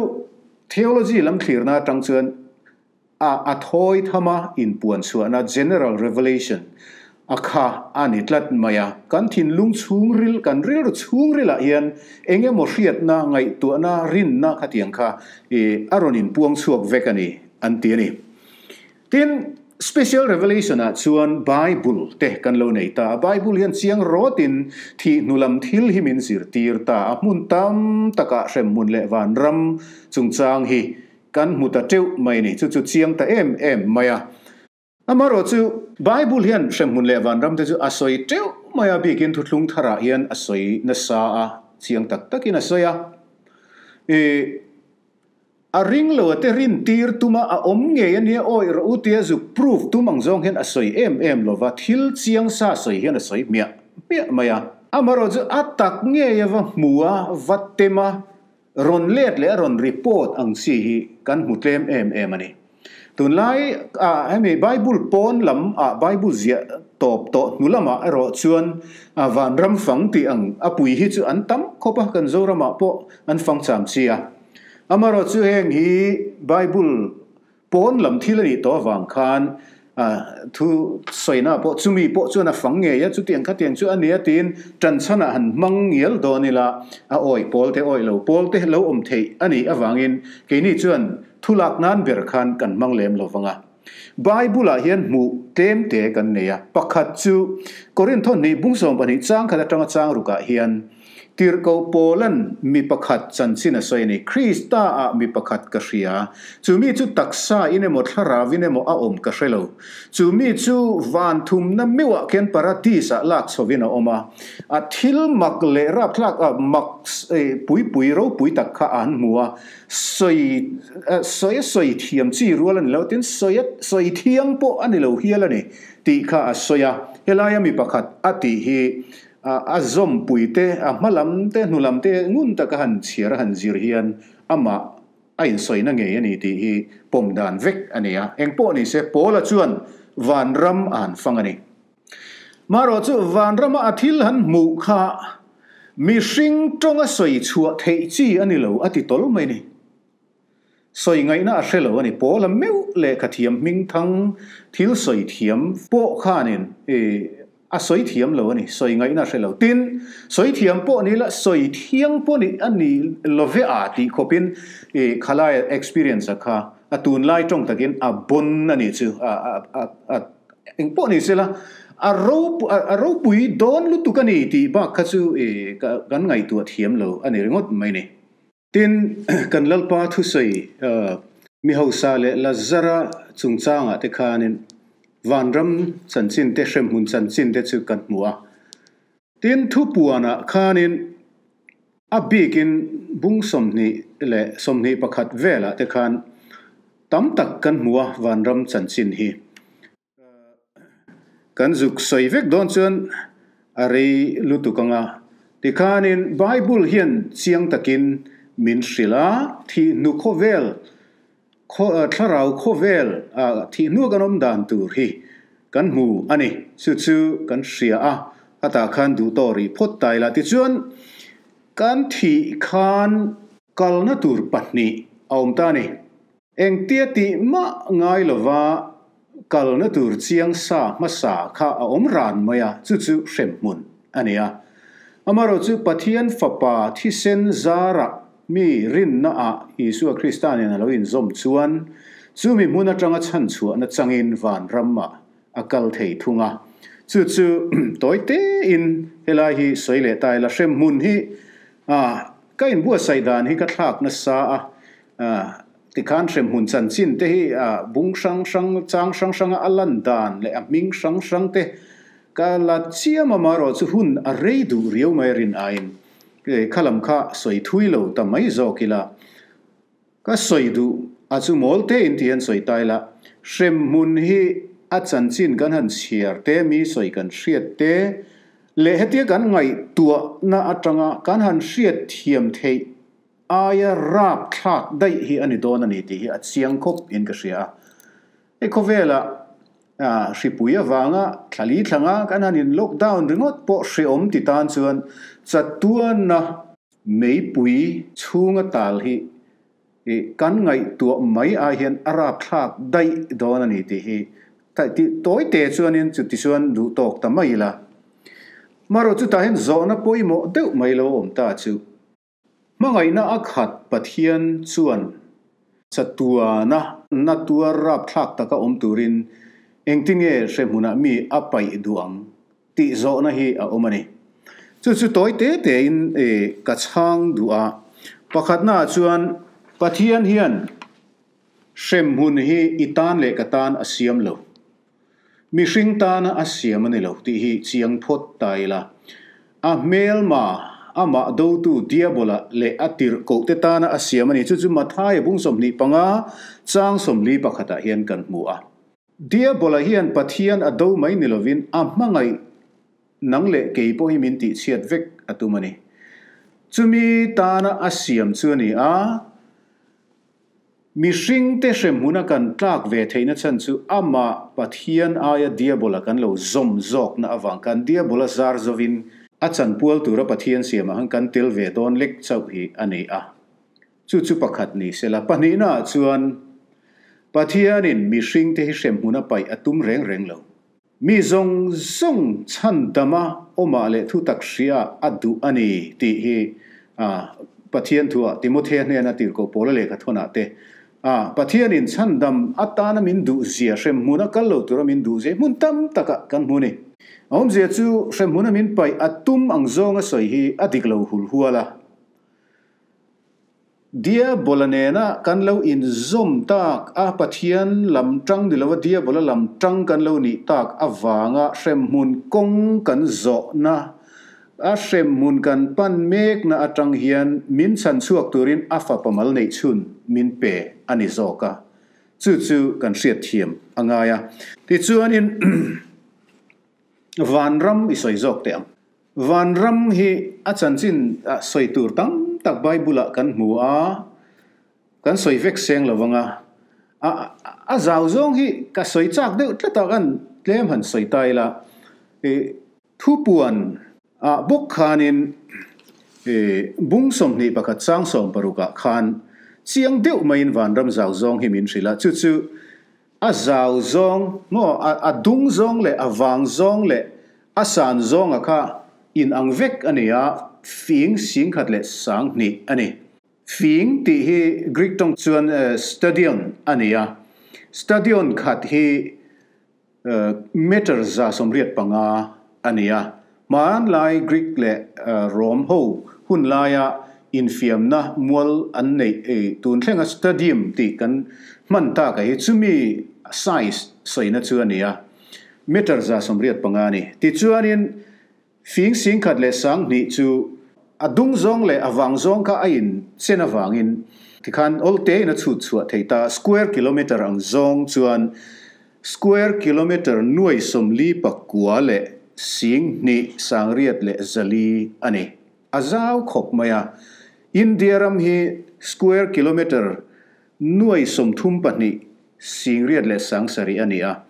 Speaker 11: theology lam thlirna atang chuan A a thawi tham a inpuan chhuahna, general revelation, a kha a ni tlat mai a. Kan thinlung chhungril, kan rilru chhungrilah hian eng emaw hriatna, ngaihtuahna, rinna khatiang kha i a rawn inpuang chhuak vek a ni, an ti a ni. Tin, special revelation-ah chuan Bible te kan lo nei ta a. Bible hian chiang rawtin thih hnu lam thil hi min zirtir ta a. Hmun tam takah hremhmun leh vanram chungchang hi Kan hmu ta teuh mai ni, chu chu chiang ta em em mai a. Amaherawh chu, Bible hian hremhmun leh vanram te chu a sawi teuh mai a, bikin thuthlung tharah hian a sawi nasa a, chiang tak takin a sawi a. Ih, a ring lo a te rin tir tuma a awm ngei a nia, awi rawh u tia zuk proof tum ang zawng hian a sawi em em lo va, thil chiang sa sawi hian a sawi hmiah hmiah mai a. Amaherawh chu, a tak ngei a va hmu a, va tem a, Rawn let leh a rawn report ang chi hi kan hmu tlem em em a ni. Tunlai ah hemi Bible pawn lam ah Bible ziah tawp tawh hnu lamah erawh chuan vanram fang tih ang a pui hi chu an tam khawp a, kan Zoramah pawh an fang cham chi a. Amaherawh chu heng hi Bible Pawn lam thil a nih tawh avang khan thu sawina pawh chumi pawh chuan a fang ngei a, chutiang khatiang chu a nia tiin ṭanchhanah han hmang ngial dawn ila a awih pawl te awih lo pawl te lo awm theih a nih avangin keini chuan thu lak nan ber khan kan hmang lem lo vang a. Bible-ah hian hmuh tlem te kan nei a, pakhat chu Korintho hnih bung 12 chang khat atanga chang rukah hian, Tirhkoh Paula'n mi pakhat chanchin a sawi a ni. Krista-ah mi pakhat ka hria. Chu mi chu taksa in emaw thlarau in emaw a awm ka hre lo. Chu mi chu van thumna meuhah khian paradis-ah lak chhovin a awm a. A thil mak leh rapthlak a mak pui pui ropui tak kha a han hmu a. Sawi sawi a sawi thiam chi rual a ni lo, tin sawi a sawi thiang pawh a ni lo hial a ni tih kha a sawi a. Helaia mi pakhat a tih hi A zawmpui te, a hma lam te, hnu lam te ngun taka han chhiar a han zir hian amah a insawina ngei a ni tih hi pawm dan vek a ni a. Engpawh ni se Paula chuan vanram a han fang a ni. Marawh chu vanrama a thil han hmuh kha mihring tawnga sawi chhuah theih chi a ni lo a ti tawl mai ni. Sawi ngaihna a hre lo a ni. Paula meuh lehkha thiam hming thang thil sawi thiam pawh khanin a sawi thiam lo a ni. Sawi ngaihna a hre lo. Tin, sawi thiam pawh ni la, sawi thiang pawh ni a ni love a tih khawpin khalai experience a kha a tunlai tawng takin a bon a nih chu a Eng pawh ni sela, a a ropui dawn lutuk a ni tih bak kha chu kan ngaihtuah thiam lo a ni ringawt mai ni. Tin, kan Lalpa thusawi mi hausa leh Lazara chungchangah te khanin vanram chanchin te, hremhmun chanchin te chu kan hmu a. Tin, thupuanah khanin a bikin bung 21 velah te khan tam tak kan hmu a vanram chanchin hi. Kan zuk sawi vek dawn chuan a rei lutuk ang a. Tikhanin Bible hian chiang takin min hrilh a, thihnu khawvel, thlarau khawvel thihnu kan awm dan tur hi kan hmu a ni. Chu chu kan hria a, hetah khan duh tawh rih phawt ta ila. Tichuan kan thih khan kalna tur pahnih a awm ta a ni. Engtia tih mah ngai lova kalna tur chiang sa hmasa kha a awm ran mai a, chu chu hremhmun a ni a. Amaherawh chu Pathian Fapa thisen zarah mi rinna ah Isua Krista nen a lo inzawm chuan chumi hmun atanga chhanchhuahna changin vanram ah a kal thei thung a. Chu chu tawi tein helai hi sawi leh ta ila hremhmun hi ka inbuatsaih dan hi ka thlak nasa a, Tikhan hremhmun chanchin te hi bung hrang hrang, chang hrang hranga a lan dan leh a hming hrang hrang te ka la chiam a, marawh chu hun a rei duh riau mai a rin aiin kha lam kha sawi thui lo ta mai zawk ila ka sawi duh a chu mawl te in ti hian sawi ta ila hremhmun hi a chanchin kan han chhiar te mi sawi kan hriat te leh hetia kan ngaihtuahna atanga kan han hriat thiam theih Aia rap thlak daih hi a ni dawn a ni tih hi a chiang khawp in ka hria a. Hei khawvela hripui avanga thlali thlanga kan han in lockdown ringawt pawh hreawm ti tan chuan chatuanna meipui chhunga tal hi kan ngaihtuah mai ai hian a rap thlak daih dawn a ni tih hi tawi te chuanin chuti chuan duh tawk ta mai ila. Marawh chutah hian zawhna pawimawh deuh mai lo awm ta chu. Hmangaihna a khat Pathian chuan chatuana na tuar rapthlak taka awm turin engtinge hrehmunah mi a paih duh ang tih zawhna hi a awm a ni. Chu chu tawi te tein ka chhang duh a. Pakhatnaah chuan Pathian hian hremhmun hi i tan leh ka tan a siam lo. Mihring tana a siam a ni lo tih hi chiang phawt ta ila. A hmelma, amah dotu Diabola leh a tirh kohte tana a siam a ni. Chu chu Mathaia bung 25, chang 41 ah hian kan hmu a. Diabola hian Pathian a do mai ni lovin a hmangaih nang leh kei pawh hi min tihchhiat vek a tum a ni. Chumi tana a siam chu a ni a. Mihringte hremhmuna kan tlak ve theihna chhan chu amah Pathian aia Diabola kan lo zawm zawkna avang khan Diabola zar zovin a chanpual tura Pathian siamah khan kan tel ve dawn lek chauh hi a ni a. Chu chu pakhat ni sela. Pahnihnaah chuan Pathianin mihringte hi hremhmuna paih a tum reng reng lo. Mi zawng zawng chhan dama awmah leh thutak hria a duh a ni tih hi Pathian thuah Timothea hnena tirhkoh Paula lehkha thawnah te Pathianin chhan dam atana min duh zia hremhmun a kal lo tura min duh zia hmun tam takah kan hmu a ni. A awmzia chu hremhmuna min paih a tum ang zawnga sawi hi a dik lo hul hual a. Diabola nena kan lo inzawm tak a, Pathian lam tang ni lova Diabola lam tang kan lo nih tak avanga hremhmun kawng kan zawhna, a hremhmun kan pan mekna atang hian min chhan chhuak turin a fapa mal neih chhun min pe a ni zawk a, chu chu kan hriatthiam a ngai a. Tichuanin vanram i sawi zawk teh ang. Vanram hi a chanchin sawi tur tam tak Bible-ah kan hmu a. Kan sawi vek seng lo vang a, a a zau zawng hi ka sawi chak deuh tlat a, kan tlem han sawi ta ila. I thupuan ah bawk khanin i bung 21 chang 60 ah khan chiang deuh maiin vanram zau zawng hi min hrilh a, chu chu a zau zawng maw a a dung zawng leh a vang zawng leh a san zawnga kha inang vek a ni a, fing 10,000 leh 2000 a ni. Fing tih hi Greek tawng chuan stadion a ni a, stadion khat hi meter 185 a ni a. Hmanlai Greek leh Rom ho hun laia infiamna mual an neih tun thlenga stadium tih kan hman tak a hi chumi size sawina chu a ni a, meter 185 a ni. Tichuanin Fing 10,000 leh 2000 chu a dung zawng leh a vang zawng kha a in chen avangin tikhan awlte in a chhut chhuah thei ta. Square kilometre ang zawng chuan square kilometre nuai 49 leh 2 8 leh 400 a ni. A zau khawp mai a. India ram hi square kilometre nuai 32 8 leh 7,000 a ni a.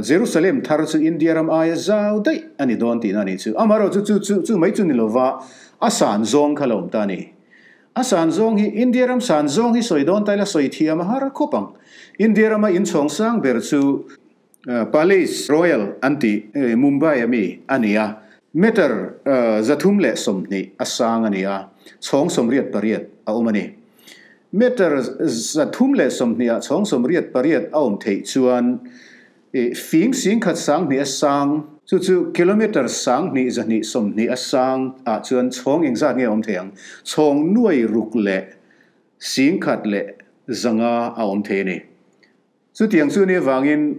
Speaker 11: Jerusalem thar chu India ram aia zau daih a ni dawn tihna a nih chu. Amaherawhchu chu chu chu mai chu ni lova a san zawng kha lo awm ta a ni. A san zawng hi India ram san zawng hi sawi dawn ta ila sawi thiam a har khawp ang. India rama inchhawng sang ber chu Palace Royal an tih Mumbai a mi a ni a. Meter 320 a sang a ni a, chhawng 88 a awm a ni. Meter 320 ah chhawng 88 a awm theih chuan fing 10,000 20 a sang, chu chu kilometer 2,220 a sang ah chuan chhawng engzat nge a awm thei ang? Chhawng nuai ruk leh 1,100 a awm thei a ni. Chutiang chu ni avangin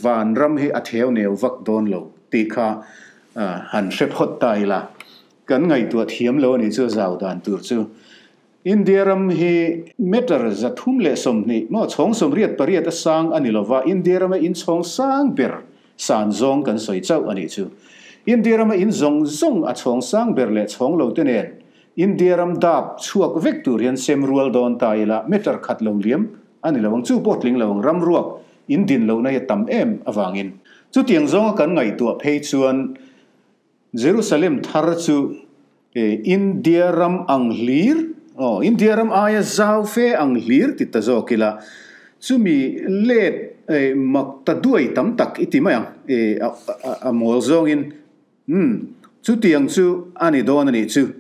Speaker 11: van ram hi a theu neu vak dawn lo tih kha han hre phawt ta ila. Kan ngaihtuah thiam lo a nih chu a zau dan tur chu. India ram hi meter 320 maw chhawng 88 a sang a ni lova, India rama in chhawng sang ber san zawng kan sawi chauh a nih chu. India rama in zawng zawng a chhawng sang ber leh chhawng lo te nen India ram dap chhuak vek tur hian sem rual dawn ta ila meter khat lo liam a ni lo ang, chu pawh tling lo ang, ram ruak in din lohna hi a tam em avangin. Chutiang zawnga kan ngaihtuah phei chuan Jerusalem thar chu India ram ang hlir, aw, India ram aia zau fe ang hlir ti ta zawk ila, chumi let mak ta duai tam tak i ti mai ang, a mawl zawngin. Umm, chutiang chu a ni dawn a nih chu.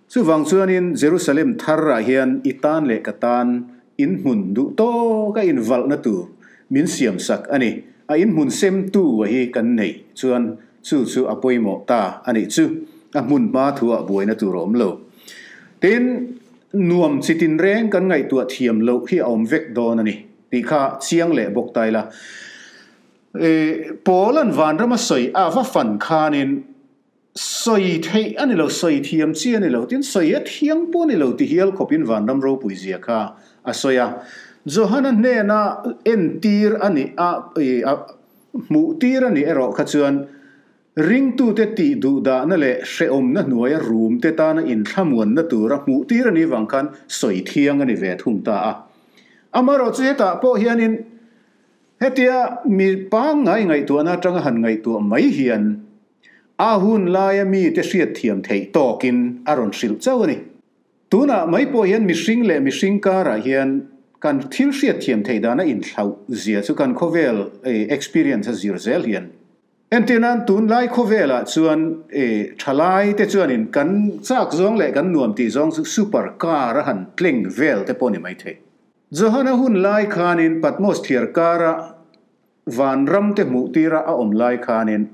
Speaker 11: Chuvang chuanin Jerusalem tharah hian i tan leh ka tan in hmun duh tawk a invalhna tur min siam sak a ni. A in hmun semtu a hi kan neih chuan chu chu a pawimawh ta a nih chu. A hmun hma thuah buaina tur a awm lo. Tin, nuam chi tinreng kan ngaihtuah thiam loh hi a awm vek dawn a ni tih kha chiang leh bawk ta ila. Paul-a'n vanrama sawi a va fan khanin sawi theih a ni lo, sawi thiam chi a ni lo, tin sawi a thiang pawh a ni lo ti hial khawpin vanram ropui zia kha a sawi a. Johana hnena entir a nih a, hmuh tir a nih erawh kha chuan ringtute tih duhdahna leh hrehawmna hnuaia rumte tana inthlamuanna tura hmuh tir a nih vang khan sawi thiang a ni ve thung ta a. Amaherawhchu chu hetah pawh hianin Hetia mi pangngai ngaihtuahna atanga han ngaihtuah mai hian a hun laia mite hriatthiam theih tawkin a rawn hrilh chauh a ni. Tunah mai pawh hian mihring leh mihring karah hian kan thil hriatthiam theih dana inthlauh zia chu kan khawvel experience a zir zel hian. Entirnan tunlai khawvelah chuan thalai te chuanin kan chak zawng leh kan nuam tih zawng chu super car a han tleng vel te pawh ni mai thei. Johana hun lai khanin Patmos thliar kara vanram te hmuh tira a awm lai khanin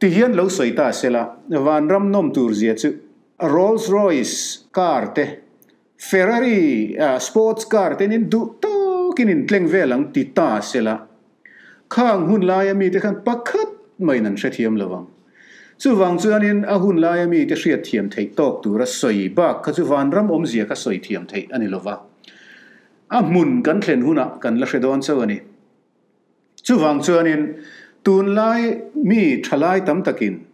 Speaker 11: ti hian lo sawi ta sela, vanram nawm tur zia chu Rolls Royce car te, Ferrari sports car te nin duh tawkin in tleng vel ang ti ta sela, khang hun laia mite khan pakhat maiin an hrethiam lo ang. Chuvang chuanin a hun laia mite hriatthiam theih tawk tura sawi bak kha chu vanram awmzia kha sawi thiam theih a ni lova. A hmun kan thlen hunah kan la hre dawn chauh a ni. Chuvang chuanin tunlai mi thalai tam takin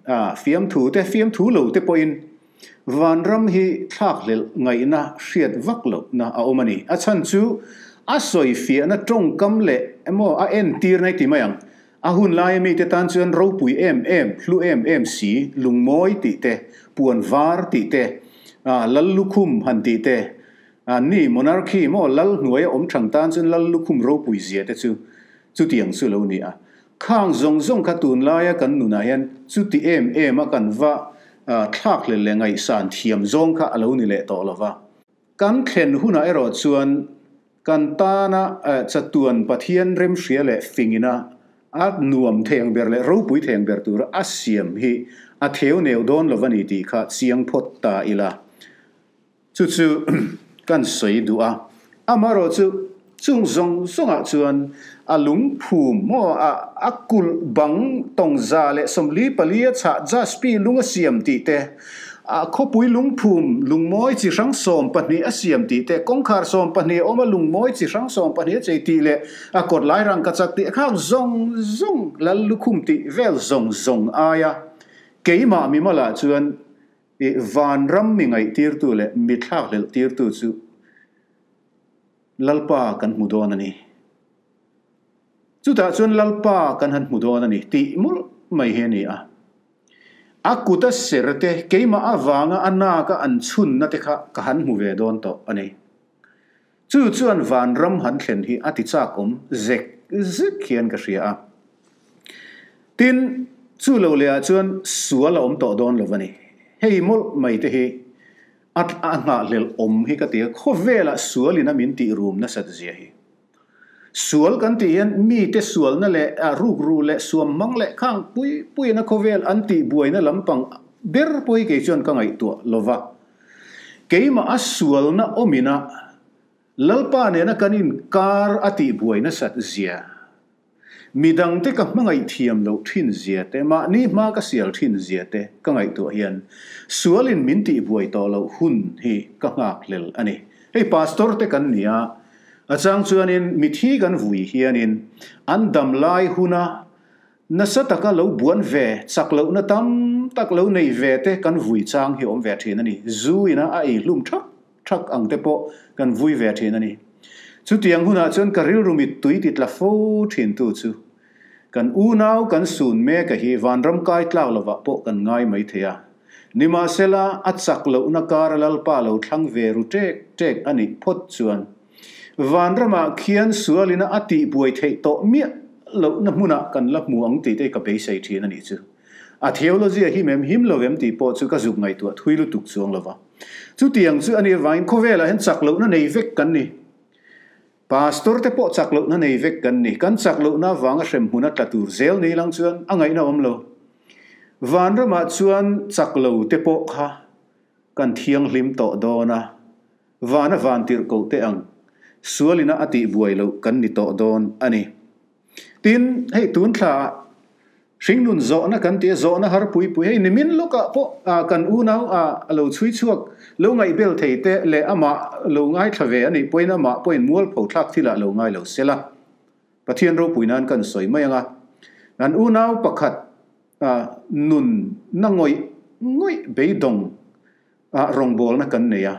Speaker 11: fiamthu te, fiamthu lo te pawhin Vanram hi thlakhlelh ngaihna hriat vak lohna a awm a ni. A chhan chu a sawifiahna tawngkam leh emaw a entirna i ti mai ang. A hun laia mite tan chuan ropui em em, hlu em em si, lungmawi tih te, puan var tih te, lal lukhum han tih te, ni monarchy maw lal hnuaia awm thang tan chuan lal lukhum ropui zia te chu chutiang chu lo ni a. Khang zawng zawng kha tunlaia kan nunah hian chuti em em a kan va thlakhlel leh ngaihsan thiam zawng kha a lo ni leh tawh lova. Kan thlen hunah erawh chuan kan tana chatuan Pathian remhria leh fingina a nuam thei ang ber leh ropui thei ang ber tura a siam hi a theu neu dawn lova ni tih kha chiang phawt ta ila. Chu chu kan sawi duh a, amaherawh chu chung zawng zawngah chuan a lungphum maw a a kulh bang tawng 144 a chhah Jaspi lung a siam tih te, a khawpui lungphum lungmawi chi hrang 12 a siam tih te, kawngkhar 12 a awm a lungmawi chi hrang 12 a chei tih leh a kawt lai rangkachak tih khak zawng zawng lal lukhum tih vel zawng zawng aia keimah mimalah chuan I vanram mi ngaihtirtu leh mi thlakhlelhtirtu chu Lalpa kan hmu dawn a ni. Chutah chuan Lalpa kan han hmu dawn a ni tih mawlh mai hi a ni a. A kuta ser te, keimah avanga a naka an chhunna te kha ka han hmu ve dawn tawh a ni. Chu chuan vanram han thlen hi a ti chak awm zek zek hian ka hria a. Tin, chu lo lehah chuan sual a awm tawh dawn lo a ni. Hei mawlh mai te hi a a nghahhlelh awm hi ka ti a, khawvelah sualin a min tih rum nasat zia hi. Sual kan tih hian mite sualna leh rukru leh suamhmang leh khang pui puiin a khawvel an tih buaina lampang ber pawh hi kei chuan ka ngaihtuah lo va. Keimah a sualna awmina Lalpa nena kan inkar a tih buai nasat zia, midangte ka hmangaih thiam loh thin zia te, mahni hma ka sial thin zia te ka ngaihtuah hian sualin min tih buai tawh loh hun hi ka nghakhlel a ni. Hei pastor te kan ni a, a chang chuanin mithi kan vui hianin an damlai huna Nasa taka lo buan ve, chak lohna tam tak lo nei ve te kan vui chang hi awm ve thin a ni. Zu ina a ei hlum thak thak ang te pawh kan vui ve thin a ni. Chutiang hunah chuan ka rilru mittui ti tla fo thin tu chu kan unau kan sun mek a hi vanram kai tlak lovah pawh kan ngai mai thei a. Nimahsela a chak lohna kara Lalpa lo thlang ve ru tek tek a nih phawt chuan Vanramah khian sualina a tihbuai theih tawh miah lohna hmunah kan la hmu ang tih te ka beisei thin a nih chu. A theology a him em him lo em tih pawh chu ka zuk ngaihtuah thui lutuk chuang lo va. Chutiang chu a nih avangin khawvelah hian chak lohna nei vek kan ni. Pastor te pawh chak lohna nei vek kan ni. Kan chak lohna avanga hrem hmuna tla tur zel ni lang chuan a ngaihna awm lo. Vanramah chuan chak lo te pawh kha kan thianghlim tawh dawn a. Vana van tirh koh teh ang, sualina a tih buai loh kan ni tawh dawn a ni. Tin, hei tun thlaah hringnun zawhna kan ti a, zawhna har pui pui, hei nimin lawkah pawh kan unau a lo chhui chhuak, lo ngaihbel thei te leh amah lo ngaithla ve a nih pawhin amah pawhin mualpho thlak thilah lo ngai lo sela. Pathian ropui nan kan sawi mai ang a, kan unau pakhat nun na ngawih ngawih beidawng ah rawngbawlna kan nei a.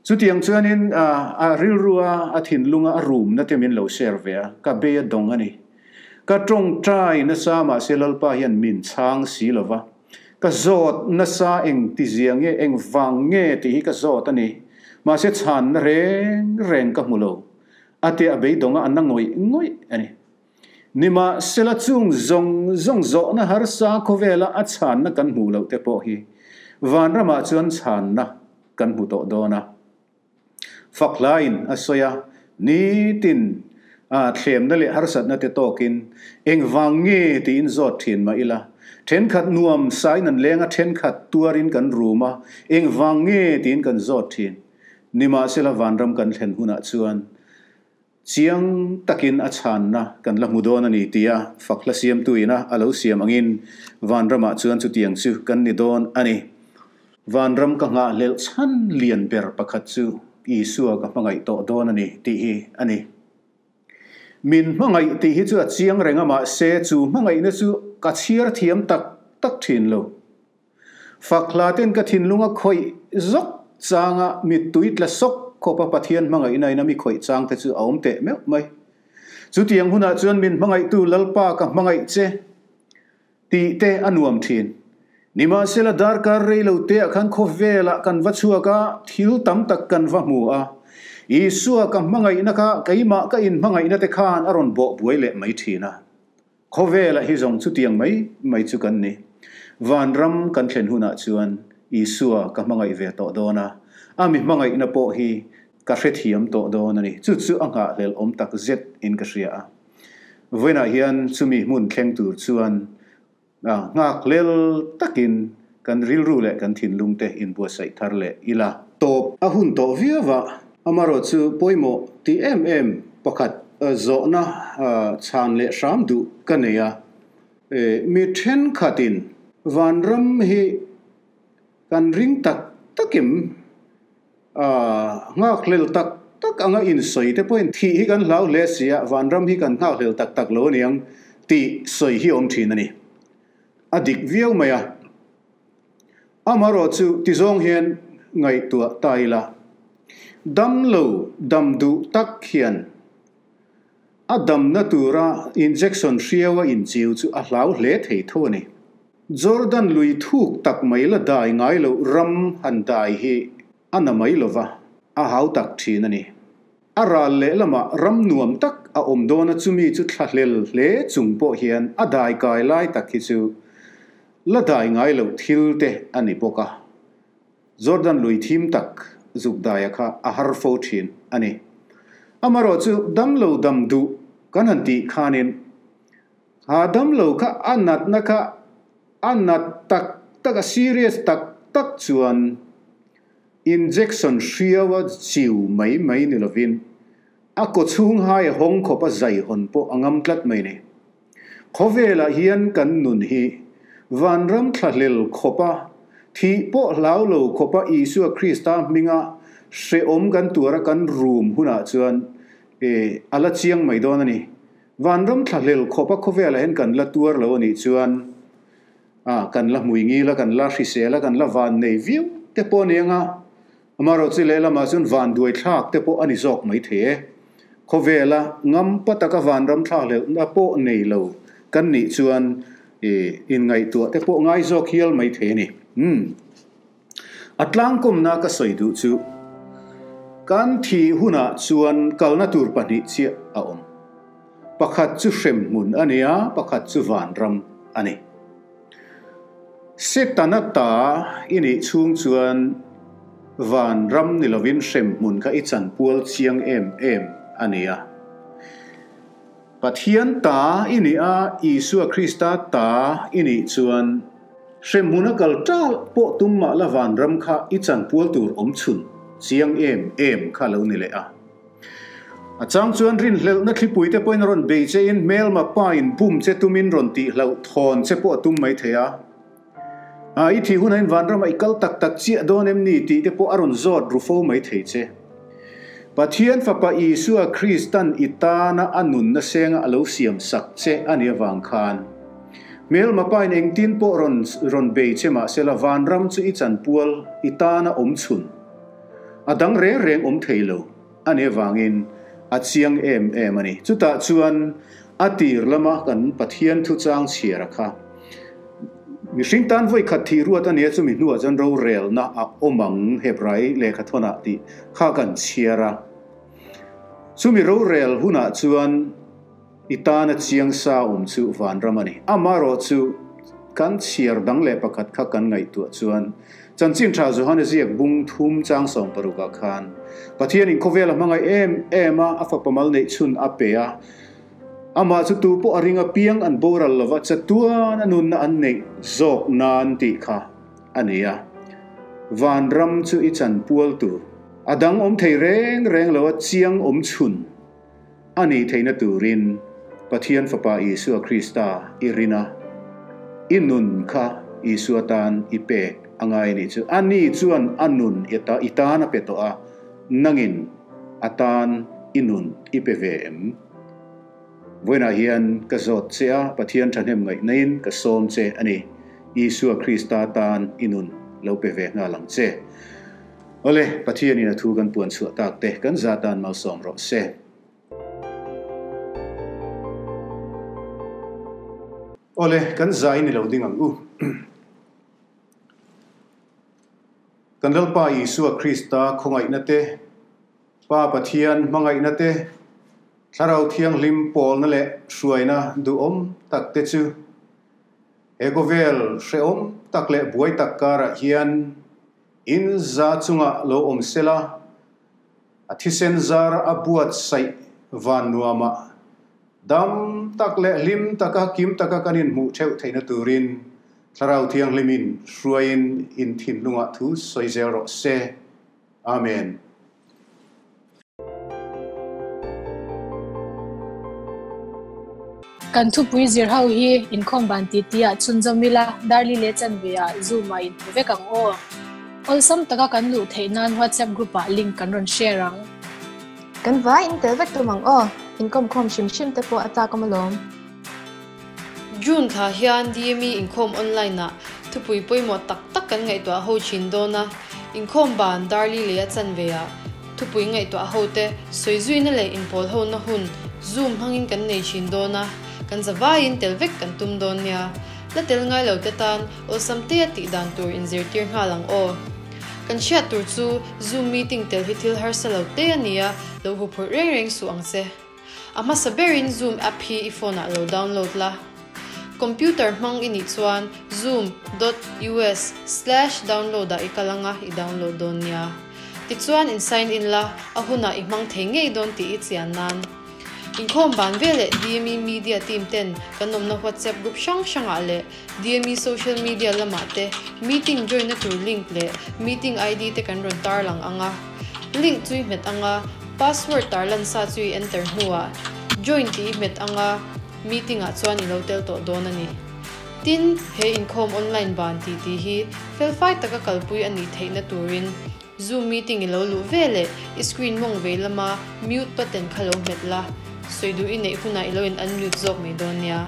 Speaker 11: Chutiang chuanin a rilrua a thinlunga a rumna te min lo share ve a, ka bei a dawng a ni. Ka tawngtai nasa mahse Lalpa hian min chhang si lo va, ka zawt nasa eng tizia nge eng vang nge tih hi ka zawt a ni. Mahse chhanna reng reng ka hmu lo. A te a beidawng a, a na ngawih ngawih a ni. Nimahsela chung zawng zawng zawhna harsa khawvela a chhanna kan hmuh loh te pawh hi vanramah chuan chhanna kan hmu tawh dawn a. Fakhlaiin a sawi a, nitin a thlemna leh harsatna te tawkin engvang nge tiin zawt thin mah ila, thenkhat nuam sain an leng a, thenkhat tuarin kan rum a, engvang nge tiin kan zawt thin. Nimahsela vanram kan thlen hunah chuan Chiang takin a chhanna kan la hmu dawn a ni tia fak hla siamtu ina a lo siam angin vanramah chuan chutiang chu kan ni dawn a ni. Vanram ka nghahhlelh chhan lian ber pakhat chu Isua ka hmangaih tawh dawn a ni tih hi a ni. Min hmangaih tih hi chu a chiang reng a mahse chu hmangaihna chu ka chhiar thiam tak tak thin lo. Fak hla ten ka thinlung a khawih zawk changa mittui tla sawk khawpa Pathian hmangaihna in a mi khawih chang te chu a awm teh meuh mai. Chutiang hunah chuan min hmangaihtu Lalpa ka hmangaih che tih te a nuam thin. Nimahsela darkar rei lo te ah khan khawvelah kan va chhuak a, thil tam tak kan va hmu a. Isua ka hmangaihna kha keimah ka inhmangaihna te khan a rawn bawh buai leh mai thin a. Khawvela hi zawng chutiang mai mai chu kan ni. Vanram kan thlen hunah chuan Isua ka hmangaih ve tawh dawn a, a mi hmangaihna pawh hi ka hrethiam tawh dawn a ni. Chu chu a nghahhlelh awm tak zet in ka hria a. Vawiinah hian chumi hmun thleng tur chuan nghakhlel takin kan rilru leh kan thinlung te inbuatsaih thar leh ila. Tawp a hun tawh viau a, amarawhchu pawimawh tih em em pakhat zawhna chhan leh hram duh ka nei a. Mi thenkhatin vanram hi kan ring tak takim nghakhlel tak tak anga insawi te pawhin thih hi kan hlau hle si a, vanram hi kan nghakhlel tak tak lo aniang tih sawi hi awm thin a ni. A dik viau mai a. Amarawh chu tizawng hian ngaihtuah ta ila, dam lo dam duh tak hian a damna tura injection hriau a inchiu chu a hlau hle thei tho a ni. Jordan lui thuk tak mai la dai ngai loh ram han dai hi a na mai lova, a hau tak thin a ni. A ral lehlamah ram nuam tak a awm dawn a chumi chu thlahlel hle chung pawh hian a dai kai lai tak hi chu la dai ngai loh thil te a ni bawk a. Jordan lui thim tak zuk daia kha a har fo thin a ni. Amarawh chu damlo dam duh kan han tih khanin ha damlo kha a natna kha a nat tak tak a serious tak tak chuan Injection hriaua chiu mai mai ni lovin a kawchhung hai a hawng khawp a zai hawn pawh a ngam tlat mai ni. Khawvelah hian kan nun hi vanram thlahlel khawpa thih pawh hlau lo khawpa Isua Krista hminga hrehawm kan tuara kan rum hunah chuan e a la chiang mai dawn a ni. Vanram thlahlel khawpa khawvelah hian kan la tuar lo a nih chuan A, kan la hmui ngil a, kan la hrisel a, kan la van nei viau te pawh a ni ang a, amaherawhchu lehlamah chuan van duai thlak te pawh a ni zawk mai thei e. Khawvela ngam pa taka vanram thlakhlelhna pawh nei lo kan nih chuan i inngaihtuah te pawh ngai zawk hial mai thei a ni. Umm. A tlangkawmna ka sawi duh chu kan thih hunah chuan kalna tur pahnih chiah a awm. Pakhat chu hremhmun a ni a, pakhat chu vanram a ni. Setana ta i nih chhung chuan vanram ni lovin hremhmun kha i chanpual chiang em em a ni a. Pathian ta i nih a, Isua Krista ta i nih chuan Hremhmun a kal ṭalh pawh tum mah la vanram kha i chanpual tur awm chhun chiang em em kha lo ni leh a. A chang chuan rinhlelhna thlipui te pawhin rawn bei che in hmelma pa in bum che tumin rawn tih hlauh thawn che pawh a tum mai thei a. A, i thih hunah in vanramah i kal tak tak chiah dawn em ni tih te pawh a rawn zawt ru fo mai thei che. Pathian Fapa Isua Kristan i tana a nunna senga a lo siam sak che a nih avang khan Hmelma pain engtin pawh rawn rawn bei che mahsela vanram chu i chanpual i tana awm chhun a dang reng reng awm thei lo a nih avangin a chiang em em a ni. Chutah chuan a tir lama kan Pathian thuchang chhiara kha mihring tan vawi khat thih ruat a nia chumi hnuah chuan rorelna a awm ang Hebrai lehkhathawnah tih kha kan chhiar a. Chumi rorel hunah chuan I tana chiang sa awm chu vanram a ni. Amaherawh chu kan chhiar dang leh pakhat kha kan ngaihtuah chuan Chanchin Tha Johana ziak bung thum chang 60 ah khan Pathianin khawvel a hmangaih em em a, a fapa mal neih chhun a pe a. Amah chu tu pawh a ring a piang an boral lova chatuan a nunna an neih zawk nan tih kha a ni a. Vanram chu i chanpual tur a dang awm thei reng reng lo a chiang awm chhun. A nih theihna turin Pathian Fapa Isua Krista i rin a, i nun kha Isua tan i pek a ngai a nih chu. Ani chuan a nun i tan a pe tawh a, nangin a tan i nun i pe ve em? Vawiinah hian ka zawt che a, Pathian thahnem ngaihnain ka sawm che a ni. Isua Krista tan i nun lo pe ve nghal ang che. Awle, Pathianin a thu kan puan chhuah tak te kan za tan malsawm rawh se. Awle, kan za in i lo ding ang u. Kan Lalpa Isua Krista khawngaihna te, Pa Pathian hmangaihna te, Thlarau Thianghlim pawlna leh hruaina duhawm tak te chu he khawvel hrehawm tak leh buai tak karah hian in za chungah lo awm sela, a thisen zar a buatsaih van nuamah dam tak leh hlim taka kim taka kan inhmuh theuh theihna turin Thlarau Thianghlimin hruaiin in thinlungah thu sawi zel rawh se. Amen.
Speaker 12: Kan thupui zir ho hi inkhawm ban ti ti ah chhunzawm ila Darli leh chanve ah Zoom ah inhmu vek ang aw. Awlsam taka kan luh theih nan WhatsApp group ah link kan rawn share ang.
Speaker 13: Kan vai in tel vek tum ang aw, inkawm khawm hrim hrim te pawh a chak awm alawm.
Speaker 9: June thla hian DME inkhawm online ah thupui pawimawh tak tak kan ngaihtuah ho thin dawn a, inkhawm ban Darli lei a chanve ah thupui ngaihtuah ho te sawi zuina leh inpawl ho na hun Zoom hmangin kan nei thin dawn a, kan zavaiin tel vek kan tum dawn nia. La tel ngai lo te tan awlsam te a tih dan tur inzirtir nghal ang aw. Kan hriat tur chu Zoom meeting tel hi thil harsa lo te a nia, lo huphurh reng reng suh ang che. A hmasa berin Zoom app hi i phone ah lo download la. Computer hmang i nih chuan zoom dot us slash download ah i kal anga i download dawn nia. Tichuan in sign in la, a hunah i hmang thei ngei dawn tih i chian nan. Inkhawm ban veleh DME Media team ten kan awmna WhatsApp group hrang hrangah leh DME social media lamah te meeting join na tur link leh meeting ID te kan rawn tarlang ang a. Link chu i hmet ang a, password tarlan sa chu i enter hnuah join tih i hmet ang a, meeting ah chuan i lo tel tawh dawn a ni. Tin, he inkhawm online ban tih tih hi felfai taka kalpui a nih theihna turin Zoom meeting i lo luh ve leh i screen mawng vei lama mute button kha lo hmet la, sawi duh i neih hunah i lo in unmute zawk mai dawn nia.